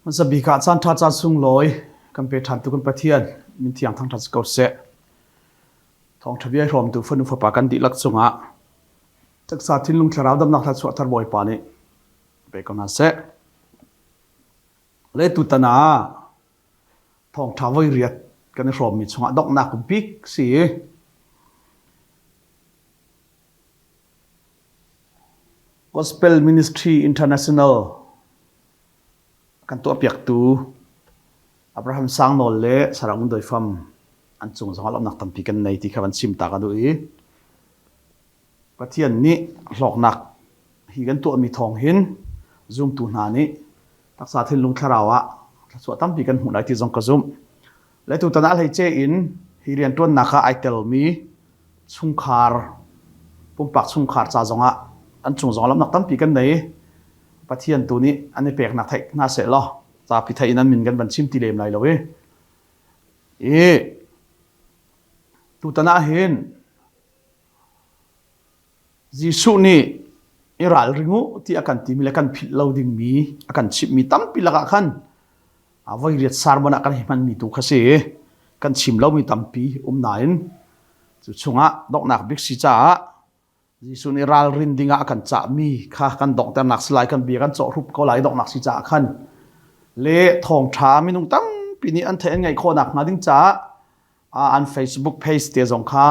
Hmasa bik ah caan ṭha caan sunglawi kan pe ṭhantu kan Pathian min thiang thangṭhat si ko seh. Thawngṭha bia hrawmtu fanu fapa kan dihlak cungah taksa thinlung thlarau damnak thla chuahter Bawipa nih pe ko hna seh. Le tutan ah thawngṭha voi riat kan i hrawmmi chungah donghnak bik si. Gospel Ministry International kan tuahpiaktu Abraham Sangnawl le Sarah Ngun Doi Fam an cung zongah lawmhnak tampi kan nei ti kha van chim ta ka duh i Pathian nih hlawknak hi kan tuahmi thawng hin zumtu hna nih taksa thinlung thlarau ah thluachuah tampi kan hmuh lai ti zong ka zumh. Le tutan ah hleice in hi rianṭuannak ah ai telmi chungkhar pumpak chungkhar ca zongah an cung zong lawmhnak tampi kan nei. Pathian tu nih an i peknak theih hna seh law zapi theih in an min kan van chim ti lem lai lo i. I tutan ah hin Jesuh nih i ralring u ti a kan timi le kan philh lo dingmi a kan chimhmi tampi lakah khan voi riat sermon ah kan hei hmanmi tu kha si. Kan chim lomi tampi um nain cu chungah donghnak bik si caah Jesuh nih ralrin dingah a kan cahmi kha kan donghternak si lai kan bia kan cawhhrup ko lai donghnak si caah khan le thawngṭha minung tampi nih an theih an ngaih khawhnak hnga ding caah an Facebook page te zong kha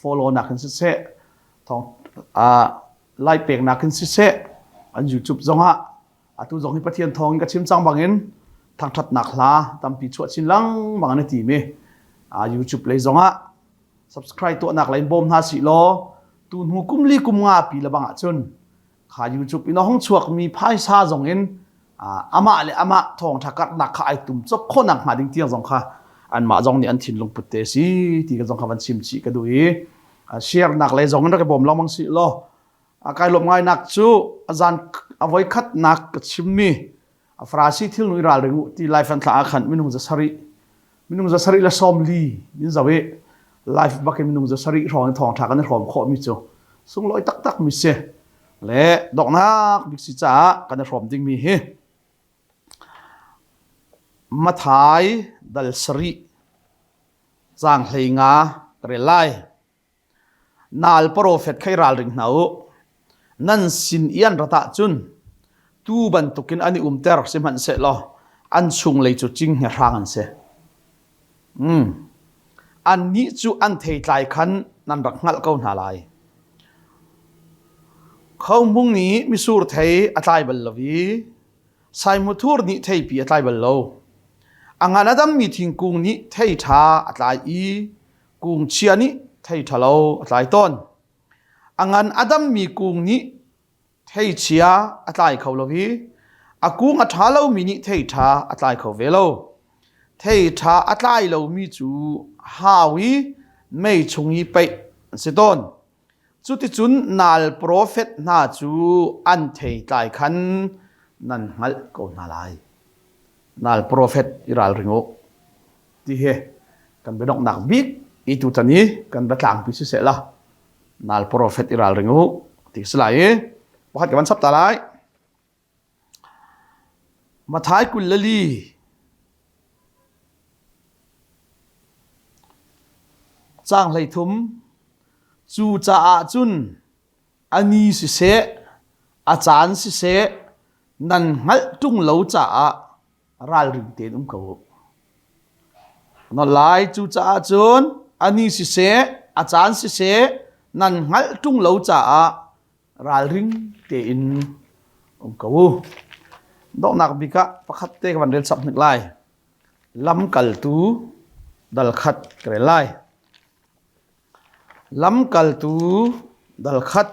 follow nak in siseh thawng like peknak in siseh an YouTube zongah atu zong hi Pathian thawng in ka chim cang bangin thangthatnak hla tampi chuah chin lengmang an i tim i YouTube lei zongah subscribe tuahnak lei in bawm hna sih law tu hnu kum li kum nga pi le bang ahcun kha YouTube in a hung chuakmi phaisa zong in amah le amah thawngṭha karhnak kha ai tum cop khawhnak hnga ding tiang zong kha anmah zong nih an thinlung put te si ti ka zong kha van chim chih ka duh i share nak lei zong in rak i bawm lengmang si law kai lawm ngai nak cu azan a voi khatnak ka chimmi a farasi thil nui ralring u ti life an thla ah khan minung za sarih minung za sarih le sawm li in zo i life bak in minung za sarih hrawng in thawngṭha kan i hrawm khawh mi cu sunglawi taktak mi si le donghnak bik si caah kan i hrawm ding mi hi Mathai dal sarih caang hlei nga ka rel lai. Naal profet kha i ralring hna u. Nan sin i an rat ahcun tuu bantukin an i umter sihmanhsehlaw an chunglei cu cinghngia hrang an si. Mm. Annih cu an theitlai khan nan rak hngalh ko hna lai. Khohmung nih misur thei a tlai bal lo i saimuthur nih theipi a tlai bal lo. A ngan a dammi thingkung nih thei ṭha a tlai i Kung chia nih thei ṭhalo a tlai tawn. A ngan a dammi kung nih thei chia a tlai kho lo i a kung a ṭha lomi nih thei ṭha a tlai kho ve lo. Thei ṭha a tlai lomi cu hau i mei chung i peih an si tawn. Cuticun nal profet hna cu an theitlai khan nan hngalh ko hna lai. Nal profet i ralring u. Ti hi kan biadonghnak bik i tutan i kan biatlangpi siseh la nal profet i ralring u ti si lai i pakhat ka van chap ta lai. Mathai 24 caang 13 cu caah cun a ni siseh a caan siseh nan hngalh ṭung lo caah ralring tein um ko u. Na lai cu caah cun a ni siseh a caan siseh nan hngalh ṭung lo caah ralring tein um ko u. Donghnak bik ah pakhat te ka van rel chap hnik lai. Lamkaltu dal khat ka rel lai. Lamkaltu dal khat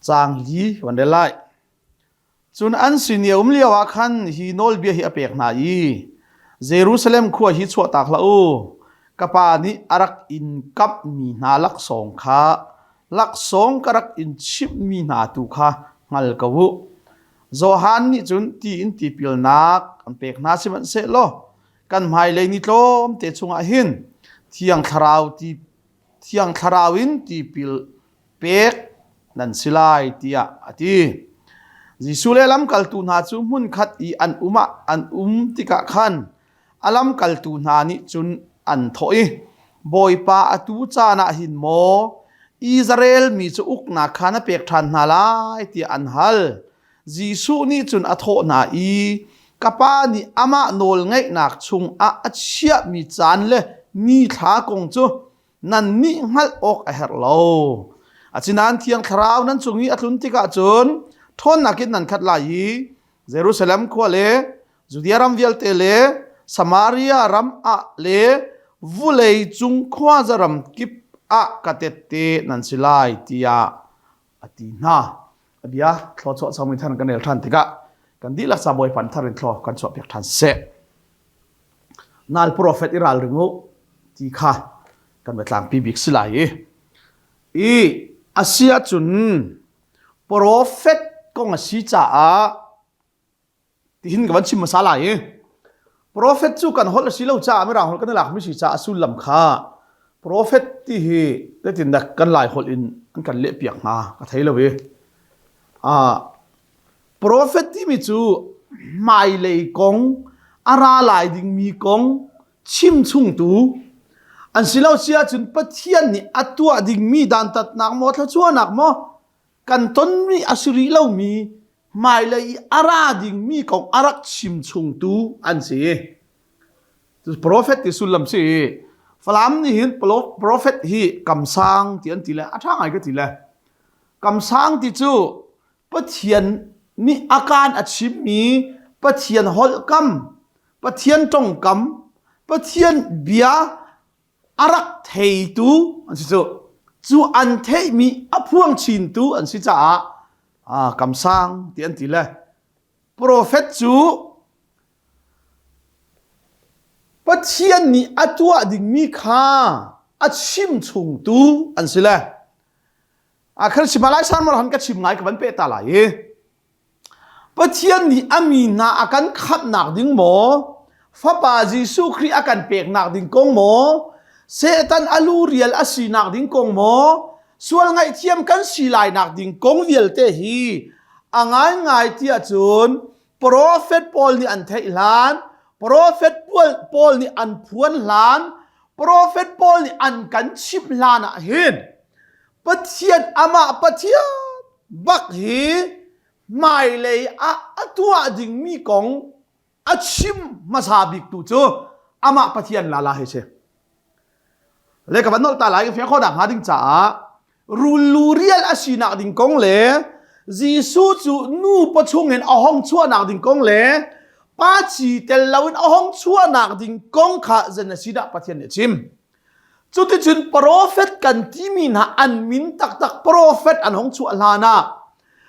caang li van rel lai. Cun an sin i a um lioah khan hi nawlbia hi a pek hna i Jerusalem khua hi chuahtak hlah u. Ka pa nih a rak in kamhmi hna laksawng kha laksawng ka rak in chimhmi hna tu kha hngal ko u. Johan nih cun ti in tipilnak an pek hna sihmanhsehlaw kan hmailei ni tlawmte chungah hin Thiang Thlarau ti Thiang Thlarau in tipil pek nan si lai tiah a ti. Jesuh le lamkaltu hna cu hmunkhat i an um ah an um tikah khan a lamkaltu hna nih cun an thawh i, Bawipa, atu caan ah hin maw Israel mi cu uknak kha na pek ṭhan hna lai tiah an hal. Jesuh nih cun a thawh hna i, Ka Pa nih amah nawlngeihnak chungah a chiahmi caan le nithla kong cu nannih hngalh awk a herh lo. Asinain Thiang Thlarau nan cung i a tlun tikah cun ṭhawnnak in nan khat lai i Jerusalem khua le Judea ram vialte le Samaria ram ah le vulei cung khuaza ram kip ah ka tette nan si lai tiah a ti hna. A bia thluachuah changmi than kan rel ṭhan tikah kan dihlak ca Bawipa thar in thlaw kan chuahpiak ṭhan seh. Nal profet i ralring u ti kha kan biatlangpi bik si lai i i a si ahcun profet kong a si caah tihin ka van chim hmasa lai i profet cu kan holh a si lo caah mirang holh kan i lakmi si caah a sullam kha profet ti hi zeitindah kan lai holh in an kan lehpiak hnga ka thei lo i Profet timi cu hmailei kong, a ra lai dingmi kong chimchungtu an si lo si ahcun Pathian nih a tuah dingmi dantatnak maw thluachuahnak maw kan tonmi a si rih lomi hmailei i a ra dingmi kong a rak chimchungtu an si. Profet ti sullam si. Falam nih hin profet hi kamsang ti an ti le a ṭha ngai ka ti le kamsang ti cu Pathian nih a kaan a chimmi Pathian holhkam, Pathian ṭongkam, Pathian bia a rak theitu an si cu. Cu an theihmi a phuang chintu an si caah ah, kamsang ti an ti le profet cu Pathian nih a tuah dingmi kha a chim chungtu an si le A khan chim lai san han ka chim ngai ka van pe ta lai i Pathian nih a mi hna a kan khamhnak ding maw Fapa Jesuh Khrih a kan peknak ding kong maw Satan a lu rial a sinak ding kong maw sual ngaihthiam kan si lai nak ding kong vialte hi a ngaingai tiah cun profet pawl nih an theih hlan profet pawl nih an phuan hlan profet pawl nih an kan chimh hlan ah hin Pathian amah Pathian bak hi hmailei ah a tuah dingmi kong a chim hmasa bik tu cu amah Pathian lala hi si. Le ka van nolh ta lai ka fiang khawhnak hnga ding caah rul lu rial a sinak ding kong le Jesuh cu nu pawchung in a hong chuahnak ding kong le pa ci tel loin a hong chuahnak ding kong kha zen a si dah Pathian nih a chim. Cuticun profet kan timi hna an min taktak profet an hong chuah hlan ah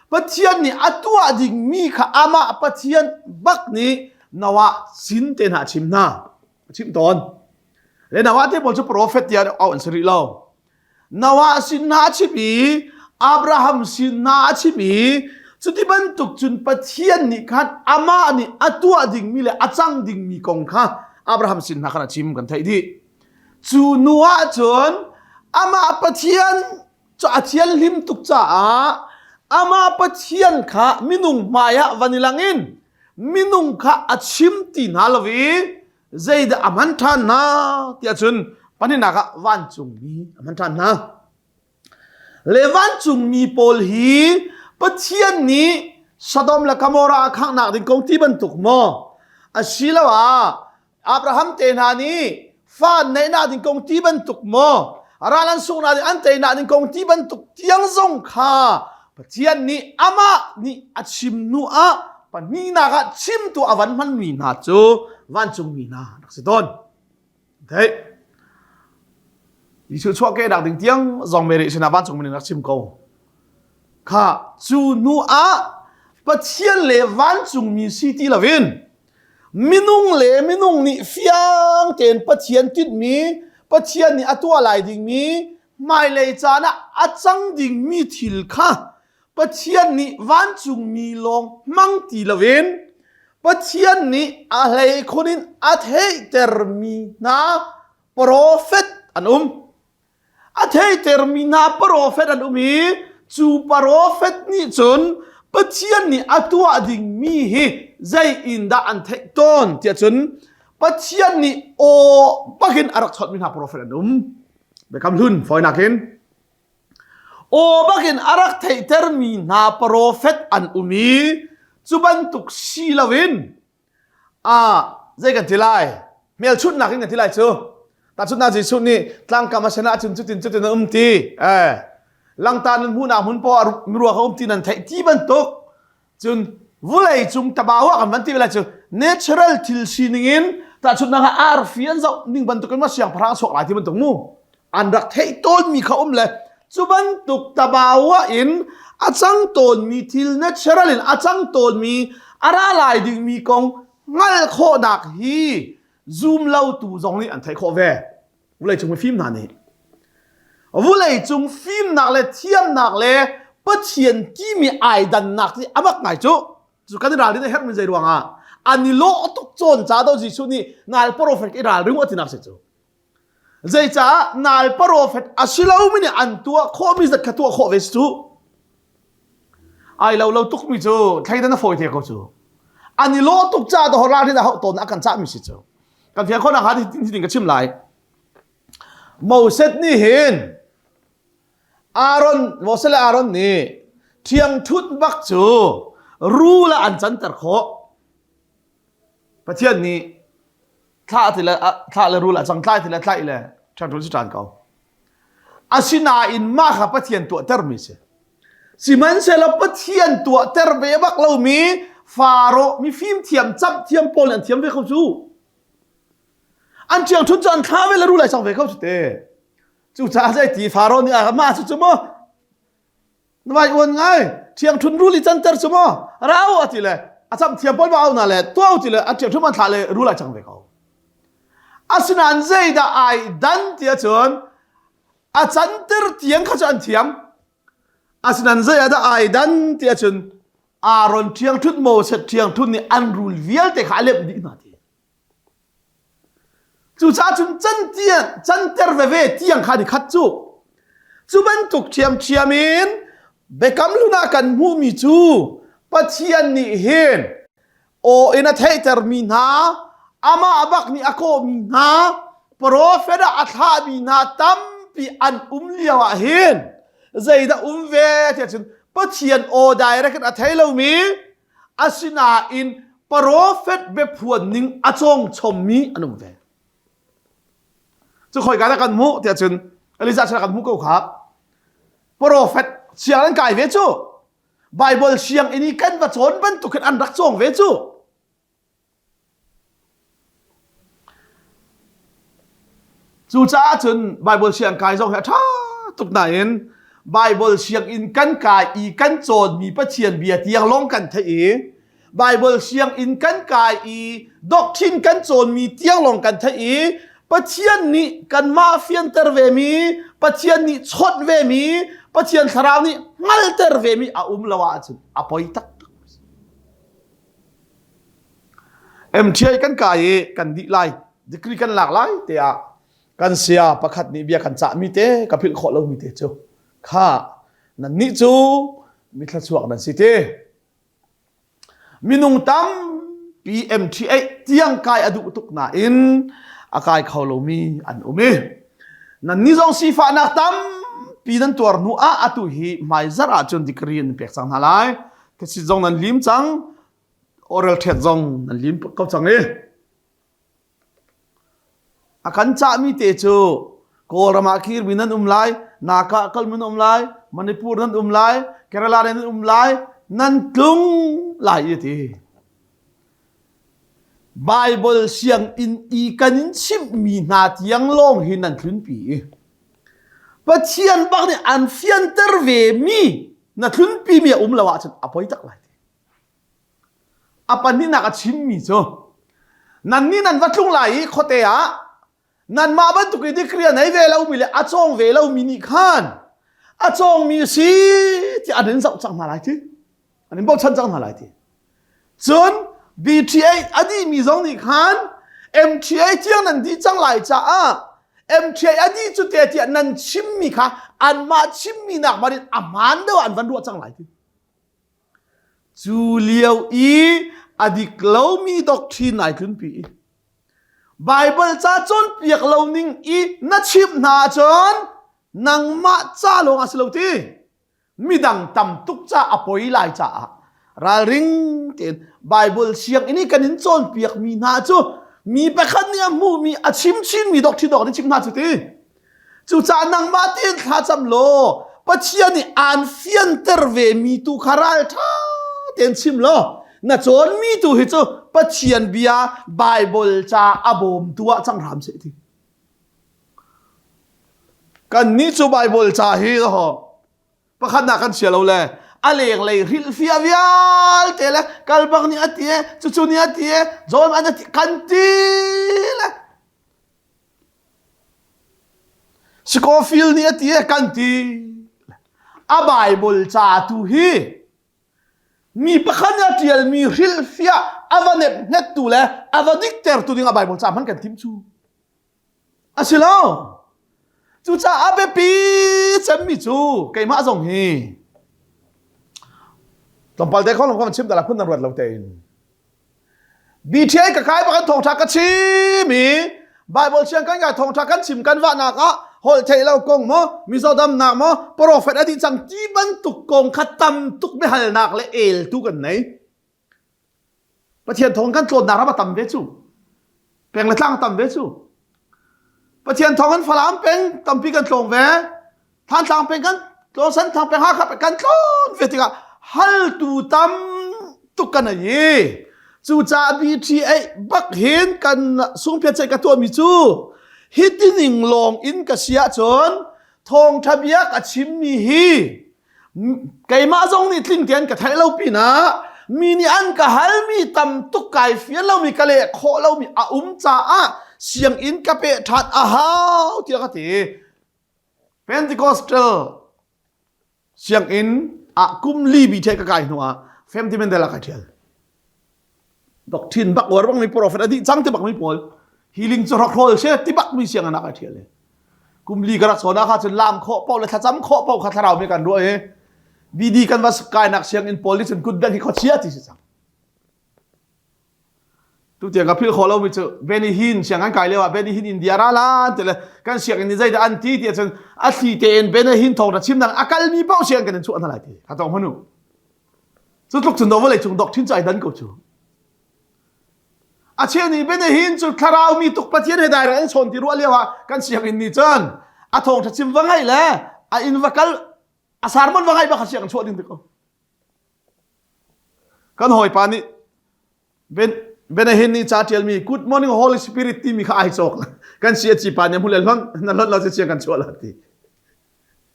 Pathian nih a tuah dingmi kha amah Pathian bak nih Noah sin te hna a chim hna. A chimh tawn. Le Noah te pawl cu profet tiah auh an si rih lo. Noah sin hna a chim i Abraham sin hna a chim i cuti bantuk cun Pathian nih khan amah nih a tuah dingmi le a cang dingmi kong kha Abraham sin hna khan a chim kan theih dih. Cu nu ahcun amah Pathian cu a thianhlim tuk caah amah Pathian kha minung hmaiah van i lang in minung kha a chim ti hna lo i zeidah a hman ṭhan hna tiah cun pahnihnak ah vancungmi a hman ṭhan hna. Le vancungmi pawl hi Pathian nih Sodom le Gomorrah a khanghnak ding kong ti bantuk maw asiloah Abraham te hna nih fa an neihnak ding kong ti bantuk maw ral an sunghnak ding an teinak ding kong ti bantuk tiang zong kha Pathian nih amah nih a chim hnu ah pahnihnak ah chimtu a van hmanmi hna cu vancungmi hna rak si tawn. Theih. Jesuh chuahkehnak ding tiang zong Mary sinah vancungmi nih rak chim ko. Kha cu hnu ah Pathian le vancungmi si ti loin Minung le minung nih fiang tein Pathian tinhmi, Pathian nih a tuah lai dingmi, hmailei caan ah a cang dingmi thil kha Pathian nih vancungmi lawng hmang ti loin Pathian nih a hleikhun in a theihtermi hna profet an um. A theihtermi hna profet an um i Cu profet nih cun Pathian nih a tuah dingmi hi zei in dah an theih tawn tiah cun Pathian nih aw bakin a rak chawnhmi hna profet an um. Biakam hlun fawinak in aw bakin a rak theihtermi hna profet an um i cu bantuk si loin a zei kan ti lai hmelchunhnak in kan ti lai cu tahchunhnak Jesuh nih tlangkam a sen ahcun cutin cutin a um ti eh langta nan hmuhnak hmun poah miruak a um ti nan theih ti bantuk cun vulei cung tabawa kan van ti lai cu natural thil sining in tahchunhnak ah arfi an zoh ning bantuk in ma siangpahrang chuak lai ti bantuk mu an rak theih tawnmi kha um le cu bantuk tabawa in a cang tawnmi thil natural in a cang tawnmi a ra lai dingmi kong hngalh khawhnak hi zum lotu zong nih an theih khawh ve vawleicung mifim hna nih vawleicung fimnak le thiamnak le Pathian timi ai dannak hi a mak ngai cu cu kan i ralrin a herhmi zei ruangah an i lawh tuk cawn ca do Jesuh nih nal profet i ralring a tinak si cu Zeicah nal profet a si lomi nih an tuah khawhmi zat kha tuah khawh ve si cu. Ai lo lo tukmi cu thleidan a fawi te ko cu. An i lawh tuk caah dawh ralrin a hauh tawn a kan cahmi si cu. Kan fiang khawhnak hnga tin ka chim lai. Moses nih hin Aaron Moses le Aaron nih ṭhiangṭhunh bak cu rul ah an canter khawh. Pathian nih thlah ti le thlah le rul a cang tlai ti le tlaih le ṭhiangṭhunh si ṭhan ko. Asinain mah kha Pathian tuahtermi si. Sihmanhsehlaw Pathian tuahter ve bak lomi Faro mifim thiam camh thiam pawl nih an thiam ve kho cu. An ṭhiangṭhunh cu an thla ve le rul ai cang ve kho cu te. Cucaah zei ti Faro nih a mah cu cu maw na vai uan ngai ṭhiangṭhun rul i canter cu maw rau a ti le a cam thiam pawl ma au na le tuau ti le a ṭhiangṭhun man thlah le rul ai cang ve ko. Asinain zeidah ai dan ti ahcun a canter tiang kha cu an thiam. Asinain zei ah dah ai dan ti ahcun Aaron ṭhiangṭhut Moses ṭhiangṭhut nih an rul vialte kha a lemh dih hna ti. Cucaah cun can canter veve tiang kha ni khat cu. Cu bantuk ṭhiamṭhiam in biakam hlun ah kan hmuhmi cu Pathian nih hin aw in a theihtermi hna, amah bak nih a kawhmi hna, profet ah a thlahmi hna tampi an um lio ah hin zeidah um ve tiah cun Pathian aw direct in a thei lomi Asinain profet biaphuan ning a cawng chommi an um ve. Cu khoi ka dah kan hmuh tiah cun Elijah chan kan hmuh ko kha. Profet siang an kai ve cu. Bible siang in i kan va cawn bantuk hin an rak cawng ve cu. Cucaah cun Baibal siang kai zong hi a ṭha tuk nain Baibal sianginn kan kai i kan cawnmi Pathian bia tiang lawng kan theih i Baibal sianginn kan kai i doctrine kan cawnmi tiang lawng kan theih i Pathian nih kanmah fianter vemi, Pathian nih chawnh vemi, Pathian thlarau nih hngalter vemi a um lo ahcun a poi taktak. MTI kan kai i kan dih lai degree kan lak lai te ah kan sia pakhat nih bia kan cahmi te ka philh khawh lomi te cu kha nannih cu mi thluachuak nan si ti minung tampi MTA tiang kai a duh tuk nain a kai kho lomi an um i nannih zong sifahnak tampi nan tuar hnu ah atu hi hmaizarh ahcun degree an pek cang hna lai Thasi zong nan lim cang oral ṭhet zong nan lim ko cang i a kan cahmi te cu Kawlram ah kirmi nan um lai Naka kalmi nan um lai Manipur nan um lai Kerala nan um lai nan tlung lai i ti Bible sianginn i kan in chimhmi hna tiang lawng hi nan tlunpi i Pathian bak nih an fianter ve mi na tlunpi mi a um lo ahcun a poi tak lai ti a pahnihnak a chimmi cu nannih nan va tlung lai i khuate ah nanmah bantuk i degree a nei ve lomi le a cawng ve lomi nih khan a cawngmi si ti an in zoh cang hna lai ti an in bochan cang hna lai ti cun BTA a dihmi zong nih khan MTA tiang nan dih cang lai caah. MTI a dih cu te tiah nan chimmi kha anmah chimmi nak man in a hmaan deuh an van ruah cang lai ti. Cu lio i a dik lomi doctrine ai tlunpi i Bible ca cawnpiak lo ning i na chimh hna ahcun nangmah ca lawng a si lo ti. Midang tam tuk ca a poi lai caah ralring tein Bible sianginn i kan in cawnpiak mi hna cu mi pakhat nih a hmuhmi a chim chinmi doctrine dawk nih chim hna cu ti. Cucaah nangmah tein thlacam law Pathian nih aan fianter ve mi tu kha ralṭha tein chim law na cawnmi tu hi cu Pathian bia Bible ca a bawmtu ah cang hram seh ti. Kannih cu Bible ca hi pakhatnak kan chia lo le a lenglei hrilhfiah vialte le kalbak nih a ti e cucu nih a ti e John an a ti kan ti le Scofield nih a ti e kan ti a Bible ca tu hi mi pakhat nih a ṭialmi hrilhfiah a va nephngettu le a va diktertu ding a Bible ca hman kan tim cu A si lo. Cucaah a biapi cemmi cu keimah zong hi tlawmpal te khong kan chim dala phun nan ruat lo tein BTI ka kai bakan thawngtha ka chim i Bible siang kan kai thawngtha kan chim kan vahnak ah holh theih lo kong maw mizaw damnak maw prophet a dih cang ti bantuk kong kha tam tuk biahalnak le el tu kan nei Pathian thawng kan tlawnnak ram a tam ve cu. Peng le tlang a tam ve cu. Pathian thawng in Falam peng tampi kan tlawng ve. Thantlang peng kan tlawng Senthang peng Hakha peng kan tlawn ve tikah haltu tam tuk kan ai. Cucaah BTA bak hin kan sungphiat ceih ka tuahmi cu hitining lawng in ka si ahcun thawngtha bia ka chimmi hi Keimah zong nih tling tein ka theih lo pinah mi nih an ka halmi tam tuk kai fian lomi ka leh khawh lomi a um caah sianginn ka peh ṭhan a hau tiah ka ti. Pentecostal sianginn ah kum li bi the ka kai hnu ah Family Mandela kai ṭhial. Doctrine bak uar bang mi prophet a dih cang ti bak mi pawl healing cu rak she ti bak mi siang anak ai thial kum li ka rak sona kha cun lam khawh paoh le thlacam khawh paoh kha thlarau mi kan ruah i BD kan va kai nak sianginn pawl nih cun kut beng hi khuachia ti si cang tu tiang ka phil khawh lo mi cu Benny Hinn siang kan kai lio ah Benny Hinn India ra lan ti le kan sianginn nih zeidah an ti ti cun a thli tein Benny Hinn thawng ra chim nang a kal mi paoh siang kan in chuah hna lai ti ka tong hmanu Cu tluk cun vawlei cung doctrine cu ai dan ko cu. A cheu nih Benehin cu thlarau mi tuk Pathian he direct an chawn ti ruah lio ah kan sianginn nih cun a thawngṭha chim va ngaih le a inn va kal a sermon va ngaih bak a sianginn chuah ding ti ko. Kan hawipa nih Ben Benehin nih ca ṭialmi Good Morning Holy Spirit timi kha ai cawk. Kan si a ci pa nih hmu le hlon na hlon lo si kan chuah la ti.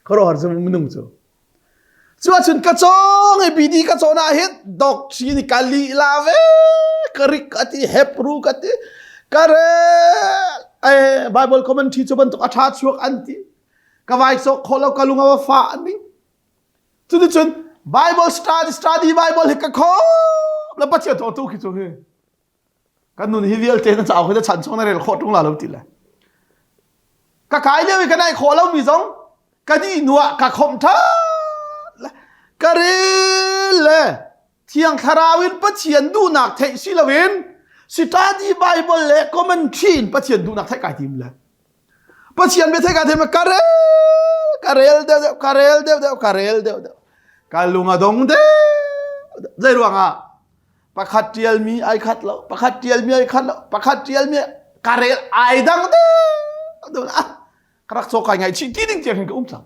Khuaruahhar cu minung cu. Cu ahcun ka cawng i BD ka cawn ah hin doctrine ka lih la ve ka rik ka ti Hebrew ka ti ka rel eh Bible commentary cu bantuk a ṭha chuak an ti ka vai cawk khawh lo ka lung a va fah an ding cuticun Bible study study Bible hi ka khawm le Pathian thawng tu khi cu hi Kan nun hi vialte na cauk hi na chan chung na rel khawh ṭung la lo ti le. Ka kai lio i ka naih khawh lomi zong ka dih hnu ah ka khomh ṭhan le ka rel le Thiang Thlarau in Pathian duhnak theih si loin study Bible le commentary in Pathian duhnak theih kai tim le Pathian bia theih kai tim le ka rel ka rel deuh deuh ka rel deuh deuh ka rel deuh deuh ka lung a dong deuh zei ruangah Pakhat ṭialmi ai khat lo, pakhat ṭialmi ai khat lo, pakhat ṭialmi ka rel ai dang deuh ah ka rak caw kai ngaihchih ti ding tiang hin ka um cang.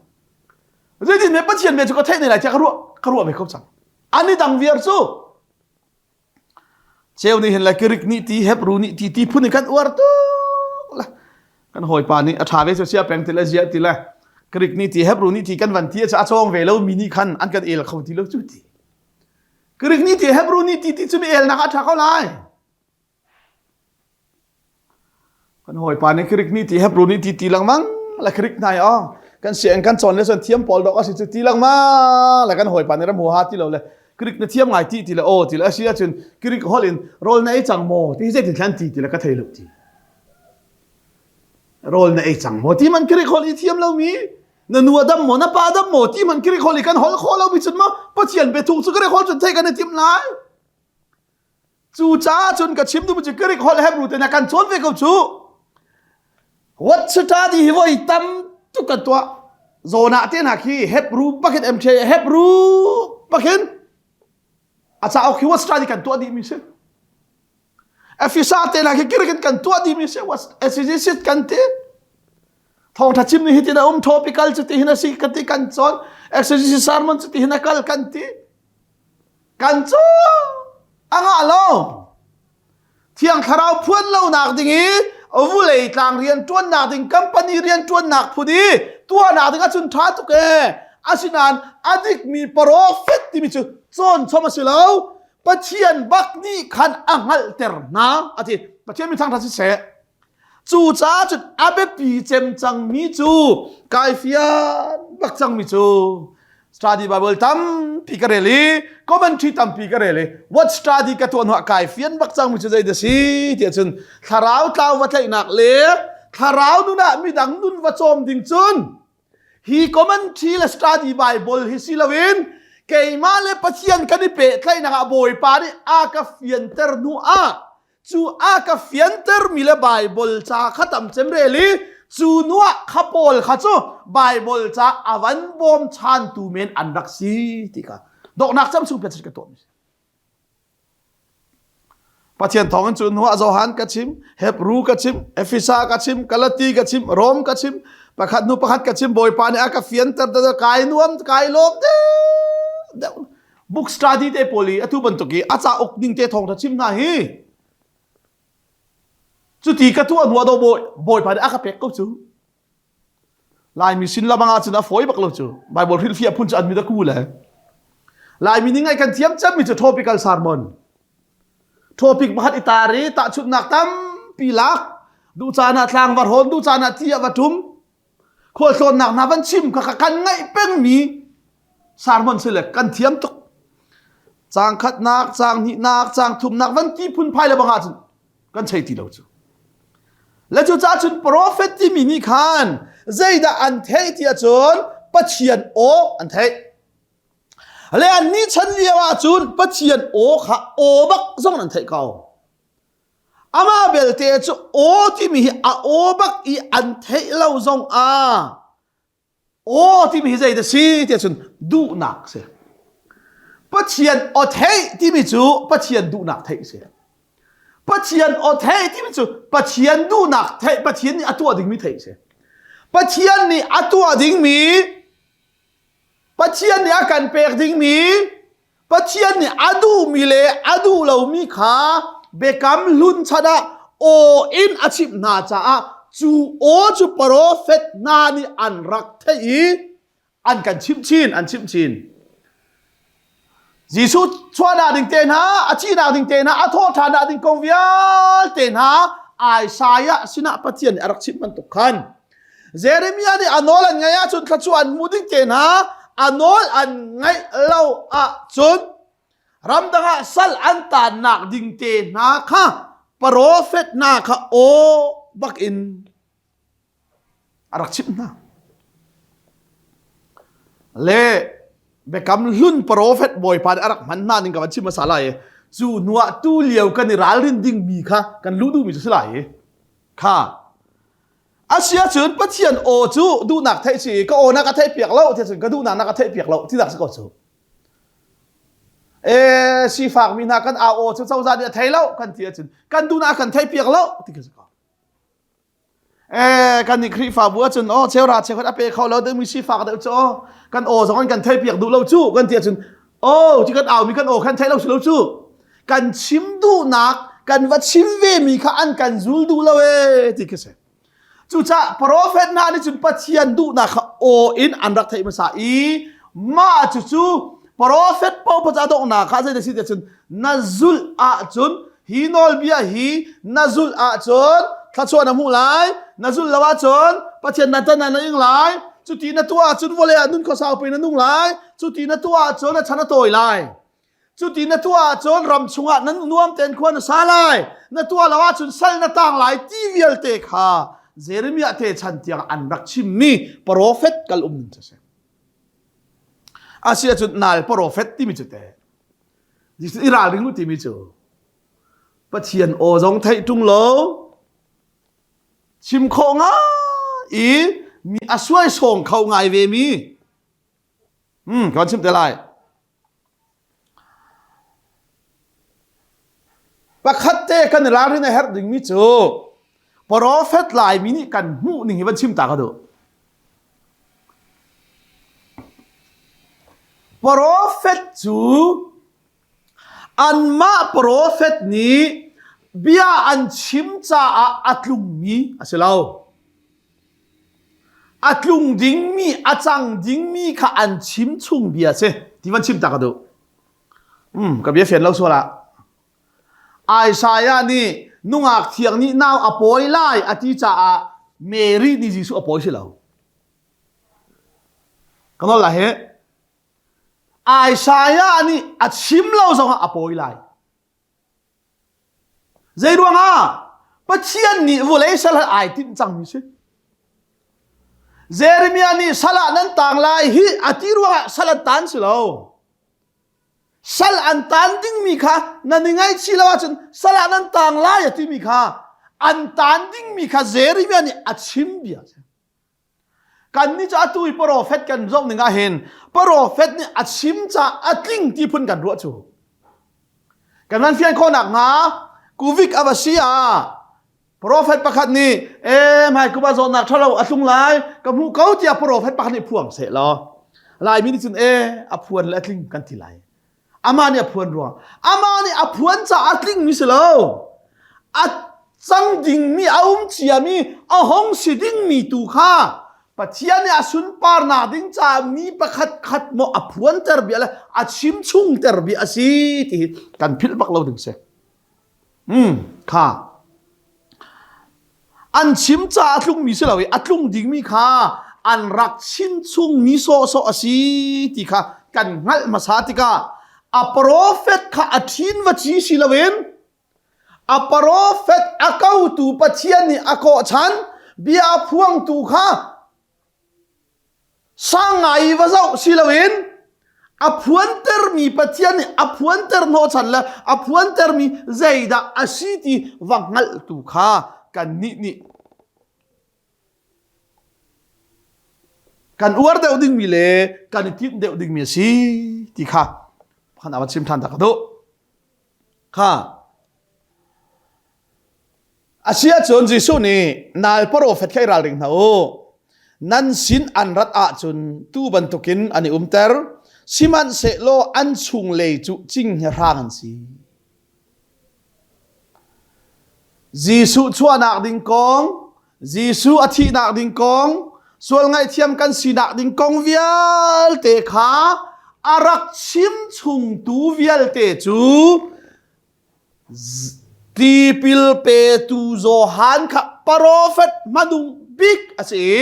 Zeitin me Pathian bia cu ka theih ne lai tiah ka ruah ka ruah ve ko cang. An i dang viar cu cheu nih hin le Greek nih ti Hebrew nih ti ti phun in kan uar tuk le kan hawipa nih a ṭha ve cu sia peng ti le zia ti le Greek nih ti Hebrew nih ti kan van ti a cawng ve lo mi nih khan an kan el kho ti lo cu ti Greek nih ti Hebrew nih ti ti cu mi elnak a ṭha ko lai. Kan hawipa nih Greek nih ti Hebrew nih ti ti lengmang le Greek hna i kan siang kan cawn le cun thiam pawl dok a si cu ti lengmang le kan hawipa nih ram huaha ti lo le Greek na thiam ngai ti ti le aw ti le a si ahcun Greek holh in rawl na ei cang maw ti hi zeitin thlan ti ti le ka thei lo ti. Rawl na ei cang maw ti man Greek holh i thiam lomi na nu a dam maw na pa dam maw ti man Greek holh i kan holh khawh lomi cun maw Pathian biathuk cu Greek holh cun theih kan i tim lai. Cucaah cun ka chim duhmi cu Greek holh Hebrew te na kan cawn ve ko cu. What study hi voi tam tuk kan tuah. Zawn ah te hna khi Hebrew bakin MTA Hebrew bakin a cauk hi what study kan tuah dih mi si. Efesa te hna khi Greek in kan tuah dih mi si. What exegesis kan ti. Thawngtha chim ni hi tin a um topical cu ti hin a si kan ti kan cawn. Exegesis sermon cu ti hin a kal kan ti. Kan cu a ngah lo. Thiang Thlarau phuan lonak ding i vulei tlang rian ṭuannak ding company rian ṭuannak phun i tuahnak ding ahcun ṭha tuk ee. Asinain a dikmi profet timi cu cawn chom a si lo. Pathian bak nih khan a hngalhter hna a ti. Pathian mi thangṭhat siseh. Cucaah cun a biapi cem cangmi cu kai fian bak cangmi cu study Bible tampi ka rel i commentary tampi ka rel i what study ka tuah hnuah kai fian bak cangmi cu zei dah si tiah cun thlarau tlau va tlaihnak le thlarau nun ah midang nun va cawm ding cun hi commentary le study Bible hi si loin keimah le Pathian kan i pehtlaihnak ah Bawipa nih a ka fianter hnu ah Cu a ka fiantermi le Baibal ca kha tam cem rel i cu nuah kha pawl kha cu Baibal ca a van bawm chantu men an rak si ti kha dawhnak cam chung pian ka tuahmi si. Pathian thawng in cu nuah Johan ka chim, Hebrew ka chim, Efesa ka chim, Galati ka chim, Rom ka chim, pakhat hnu pakhat ka chim Bawipa nih a ka fianter kai nuam kai lawm deuh book study te pawl i atu bantuk i a cauk ning te thawng chim hna hi cuti ka tuah hnu ah do bawipa nih a ka pek ko cu Laimi sin lamang ah cun a fawi bak lo cu Bible hrilhfiah phun cu an mit a ku le Laimi ning ngai kan thiam cemmi cu topical sermon topic pakhat i tar i tahchunhnak tampi lak duh caan ah tlang va hrawn duh caan ah ti ah va tum khualtlawnnak hna van chim kha kan ngaih pengmi sermon si le kan thiam tuk caang khatnak caang hnihnak caang thumnak van ti phunphai le bang ahcun kan chei ti lo cu le cu ca cun prophet timi nih khan zeidah an theih ti ahcun Pathian aw an theih le an nih chan lio ahcun Pathian aw kha aw bak zong an theih ko Amah belte cu aw timi hi a aw bak i an theih lo zong ah aw timi hi zei dah si tiah cun duhnak si. Pathian aw theih timi cu Pathian duhnak theih si. Pathian aw theih timi cu Pathian duhnak theih Pathian nih a tuah dingmi theih si. Pathian nih a tuah dingmi Pathian nih a kan pek dingmi Pathian nih a duhmi le a duh lomi kha biakam hlun chan ah aw in a chimh hna caah cu aw cu profet hna nih an rak theih i an kan chimh chin an chimh chin. Jesuh chuahnak ding te hna, a thihnak ding te hna, a thawhṭhannak ding kong vialte hna Isaiah sinah Pathian nih a rak chimh bantuk khan Jeremiah nih a nawl an ngaih ahcun thluachuah an hmuh ding te hna a nawl an ngaih lo ahcun ramdang ah sal an taannak ding te hna kha profet hna kha aw bak in a rak chimh hna. Le biakam hlun profet bawipa nih a rak hman hna ning ka van chim hmasa lai i cu hnuah tu lio kan i ralrin dingmi kha kan luh duhmi cu si lai i kha Asiahcun Pathian aw cu duhnak theih si ka aw na ka theih piak lo tiah cun ka duhnak na ka theih piak lo tinak si ko cu. E sifak mi hna kan au aw cu cozah nih a thei lo kan ti ahcun kan duhnak kan theih piak lo ti ka si ko. E kan nih Khrihfabu ahcun aw cheura cheukhat a pe kho lo deuh mi sifak deuh cu aw kan aw zong kan theih piak duh lo cu kan ti ahcun aw ti kan au mi kan aw kan theih lo si lo cu kan chim duhnak kan va chim ve mi kha an kan zul duh lo ee ti khi si cucaah profet hna nih cun Pathian duhnak kha aw in an rak theih hmasa i mah cucu profet paoh ca donghnak kha zei si tiah cun na zulh ahcun hi nawlbia hi na zulh ahcun thluachuah na hmuh lai na zulh lo ahcun Pathian na tan na ing lai cuti na tuah ahcun vawlei ah nun khuasau pe na nung lai cuti na tuah ahcun a chan a tawi lai Cuti na tuah ahcun ram chungah nan nuam tein khua na sa lai. Na tuah lo ahcun sal na tang lai ti vialte kha. Jeremiah te chan tiang an rak chimmi profet kal um ning cu a si. Asi ahcun nal profet timi cu te Jesuh i ralring u timi cu Pathian aw zong theih ṭung lo chim khawh ngai i mi a suai sawng kho ngai ve mi hmm kan chim te lai Pakhat te kan i ralrin a herh dingmi cu profet Laimi nih kan hmuh ning hi van chim ta ka duh. Profet cu anmah profet nih bia an chim caah a tlungmi a si lo. A tlung dingmi, a cang dingmi kha an chim chung bia si. Ti van chim ta ka duh. Um, ka bia fian lo sual ah. Isaiah nih nungak thiang nih nau a pawi lai a ti caah Mary nih Jesuh a pawi si lo. Ka nawl lai he. Isaiah nih a chim lo zongah a pawi lai. Zeiruangah? Pathian nih vawlei sal ai tinh cangmi si. Jeremiah nih sal ah nan tang lai hi a ti ruangah sal an tan si lo. Sal an tan dingmi kha nan i ngaihchih lo ahcun sal ah nan tang lai a timi kha an tan dingmi kha Jeremiah nih a chim bia a si. Kannih cu atu i profet kan zoh ning ah hin profet nih a chim ca a tling ti phun kan ruah cu. Kan van fian khawh nak hnga Kuvik a va si ah profet pakhat nih e hmai kum ah zawtnak ṭhalo a tlung lai ka hmuh ko tiah profet pakhat nih phuang seh law Laimi nih cun e a phuan le a tling kan ti lai. Amah nih a phuan ruang. Amah nih a phuan caah a tlingmi si lo. A cang dingmi, a um ciami, a hong si dingmi tu kha Pathian nih a sunparnak ding caah mi pakhat khat maw a phuanter bia le a chim chungter bia a si ti hi kan philh bak lo ding si. Hmm, kha. An chim caah a tlungmi si lo i a tlung dingmi kha an rak chim chungmi sawhsawh a si ti kha kan hngalh hmasa tikah a profet kha a ṭhin va ci si loin a profet a kotu Pathian nih a kawhchan bia a phuangtu kha Sang ngai i va zoh si loin a phuantermi Pathian nih a phuanter hnawhchan le a phuantermi zeidah a si ti va hngalhtu kha kannih nih kan uar deuh dingmi le kan i timh deuh dingmi a si ti kha khan a van chim ṭhan ta ka duh. Kha Asiahcun Jesuh nih nal profet kha i ralring hna u. Nan sin an rat ahcun tuu bantukin an i umter, sihmanhsehlaw an chunglei cu cinghngia hrang an si. Jesuh chuahnak ding kong, Jesuh a thihnak ding kong, sual ngaihthiam kan sinak ding kong vialte kha a rak chim chungtu vialte cu Tipil petu Johan kha profet hmanung bik a si i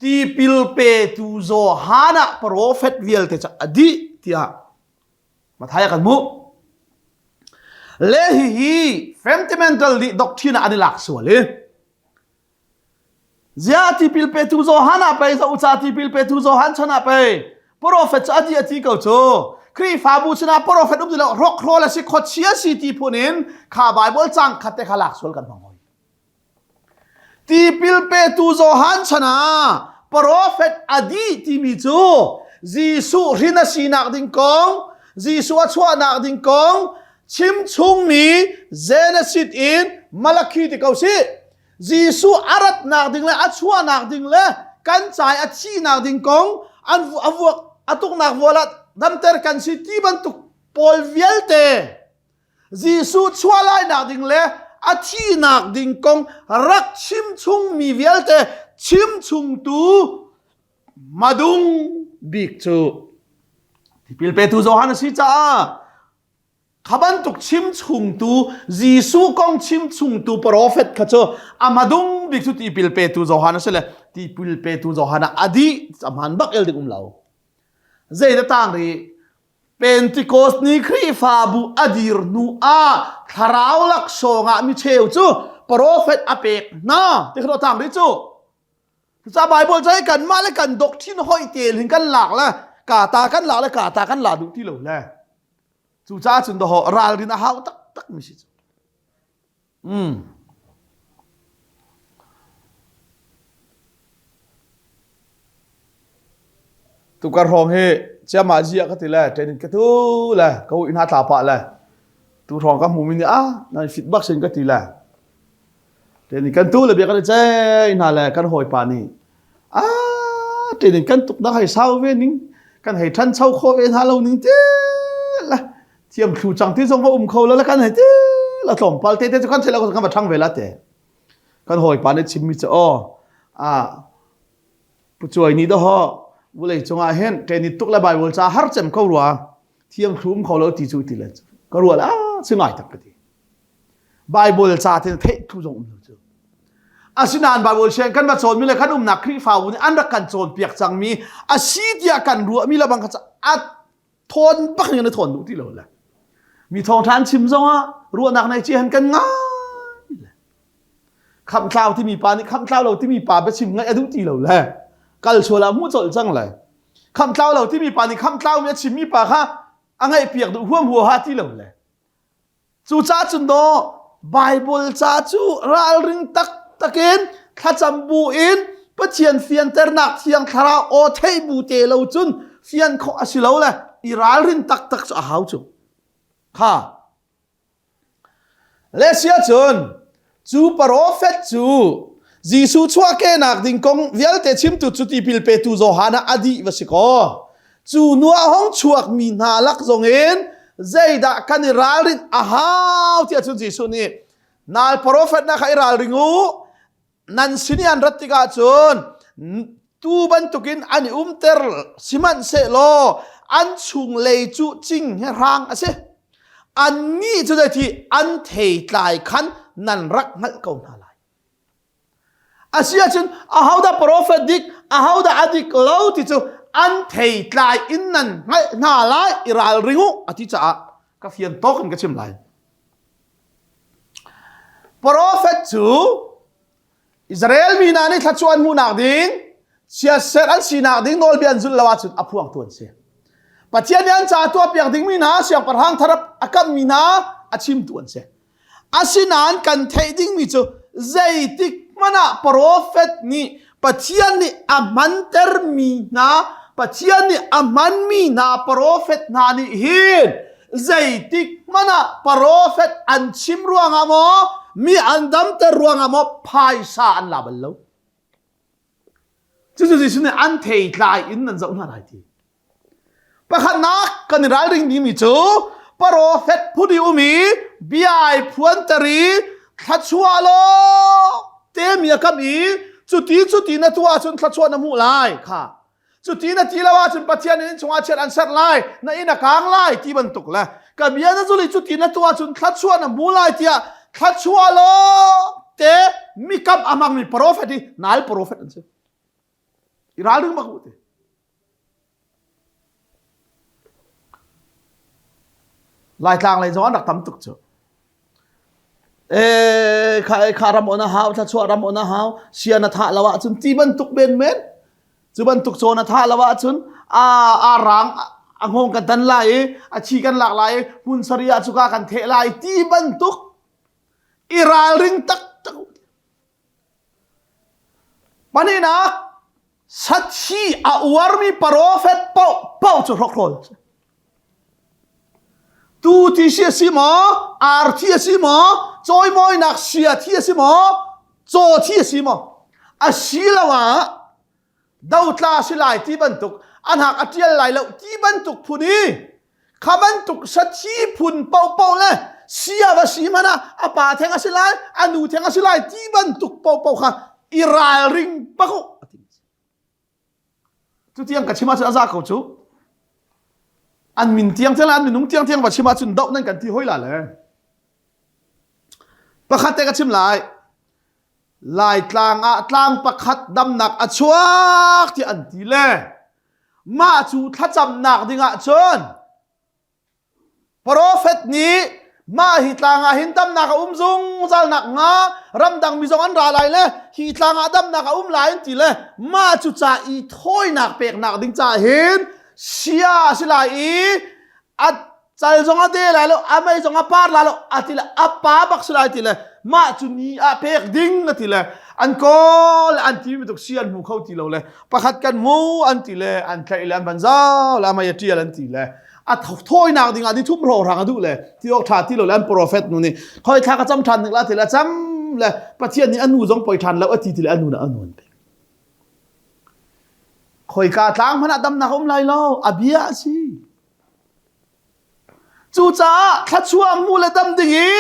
tipil petu Johan ah profet vialte cu a dih tiah Matthai ah kan hmuh. Le hihi fundamental nih doctrine ah an i lak sual i Ziah tipil petu Johan ah pei za uca tipil petu Johan chan ah pei prophet cu a di a ti ko cu Khrihfabu sinah prophet um ti lo rokhrawl a si khuachia si ti phun in kha Bible cang khat te kha lak sual kan hmang hoi. Tipil petu Johan chan ah prophet a di timi cu Jesuh hrin a sinak ding kong Jesuh a chuahnak ding kong chim chungmi Genesis in Malakhi ti ko si Jesuh a ratnak ding le a chuahnak ding le kan cai a thihnak ding kong an a vuak a tuknak vual ah damter kan si ti bantuk pawl vialte Jesuh chuah lainak ding le a thihnak ding kong rak chim chungmi vialte chim chungtu madung bik cu tipil petu Johan a si caah Kha bantuk chimchungtu Jesuh kong chimchungtu profet kha cu a hmadung bik cu tipil petu Johan a si le tipil petu Johan ah a dih a hmaan bak el ding um lo. Zei da tang ri Pentecost ni Khrihfabu a dir hnu ah thlarau laksawng ah mi cheu cu Prophet a pek hna ti kha tang rih cu. Cucaah Bible ca kan mah le kan doctrine hoi te hin kan lak le ka ta kan lak le ka ta kan la duh ti lo le. Cucaah cun doho ralrin a hau taktak mi si cu. Mm. Tukar hrawng hi ciama zia ka ti le training ka tu le ka ui hna tla pah le tu hrawng ka hmu mi nih ah nan fit bak sin ka ti le training kan tu le bia kan chei hna le kan hawipa nih ah training kan tuk nak hei sau ve ning kan hei than chau kho ve hna lo ning te la thiam thlu cang ti zong va um kho lo la kan hei te la tlawmpal te te cu kan thei lo kan va thang ve la te kan hawipa nih chimmi cu aw ah pu cuai ni doho vulei cungah hin training tuk le bible ca har cem ko rua thiam thlu um kho lo ti cu ti le ka rua la si ngai tak ka ti bible ca te theih thu zong um lo cu asinain bible siang kan va cawnmi le kan umnak khrihfabu nih an rak kan cawnpiak cangmi a si tiah kan ruahmi le bang kha a thawn bak in na thawn duh ti lo le mi thawngtha an chim zongah ruahnak nei chi han kan ngai le khamtlau timi pa nih khamtlau lo timi pa biachim ngaih a duh ti lo le kal sual ah hmuh colh cang le khamtlau lo timi pa nih khamtlau mi a chimmi pa kha a ngaih piak duh huam huaha ti lo le Cucaah cun daw Bible ca cu ralring taktak in thlacam bu in Pathian fianternak thiang thlarau aw theih bu te lo cun fian khawh a si lo le i ralrin taktak cu a hau cu. Kha. Le sia cun cu profet cu Jesuh chuahkehnak ding kong vialte chimtu cu tipil petu Johan ah a dih va si kaw cu nu ah hong chuakmi hna lak zongin zeidah kan i ralrin a hau tiah cun Jesuh nih nal profet na kha i ralring u nan sin i an rat tikah cun tu bantukin an i umter sihmanhsehlaw an chunglei cu cing he hrang a si annih cu zeiti an theitlai khan nan rak hngalh ko hna lai Asi ahcun ahodah profet dik, ahodah a dik lo ti cu an theitlai in nan hngalh hna lai i ralring u a ti caah ka fian tawk in ka chim lai. Profet cu Israel mi hna nih thluachuah an hmuhnak ding, chiatserh an sinak ding nawlbia an zulh lo ahcun a phuangtu an si. Pathian nih an ca tuahpiak dingmi hna siangpahrang thar a kamhmi hna a chimtu an si. Asinain kan theih dingmi cu zeitik hmanh ah profet nih Pathian nih a hmantermi hna Pathian nih a hmanmi hna profet hna nih hin zeitik hmanh ah profet an chim ruangah maw mi an damter ruangah maw phaisa an la bal lo. Cucu Jesuh nih an theitlai in nan zoh hna lai ti. Pakhatnak kan i ralring dingmi cu profet phun i um i bia ai phuanter i thluachuah law temi a kam i cuti cuti na tuah ahcun thluachuah na hmuh lai kha cuti na ti lo ahcun Pathian in chungah chiat an serh lai na inn a kaang lai ti bantuk le ka bia na zul i cuti na tuah ahcun thluachuah na hmu lai tiah thluachuah law te mikam a hmangmi profet hi nal profet an si i ralring bak u ti Laitlang lei zong an rak tam tuk cu. E kha e kha ram on a hau thla ram on a hau sia na thah lo ahcun ti bantuk men men cu bantuk caw na thah lo ahcun a a rang a ngong kan tan lai i a chi kan lak lai i hmun sari ah cuka kan theh lai ti bantuk i ralring taktak Pahnihnak, sathi a uarmi profet paohpaoh cu hrokhrawl a si. Tu thi si a si maw, ar thi a si maw, cawimawinak sia thi a si maw, caw thi a si maw, asiloah dotla si lai ti bantuk, a hnak a ṭial lai lo ti bantuk phun i kha bantuk sathi phun paohpaoh le sia va si hmanh ah a pa theng a si lai a nu theng a si lai ti bantuk paohpaoh kha i ralring bak u a ti cu tiang ka chim ahcun a za ko cu an min tiang tiang le an minung tiang tiang va chim ahcun doh nan kan ti hoi la le pakhat te ka chim lai Laitlang ah tlang pakhat damnak a chuak ti an ti le mah cu thlacamnak dingah cun profet nih mah hi tlang ah hin damnak a um zungzal nak hnga. Ramdang mi zong an ra lai le hi tlang ah damnak a um lai an ti le mah cu ca i thawinak peknak ding ca hin sia a si lai i a cal zong a de lai lo a mei zong a par lai lo a ti le a pa bak si lai ti le mah cu ni ah pek ding a ti le an kawl an ti mi tuk si an hmu kho ti lo le pakhat kan hmu an ti le an tlaih le an van zau le a mei a tial an ti le a thawinak ding ah ni thum hrawng hrang a duh le ti awk tha ti lo le an prophet nu nih khoi thla ka cam than ning la ti le cam le pathian nih a nu zong poi than lo a ti ti le a nu na a nuan pe khoika tlang hmanh ah damnak um lai lo a bia a si Cucaah thluachuah hmu le dam ding i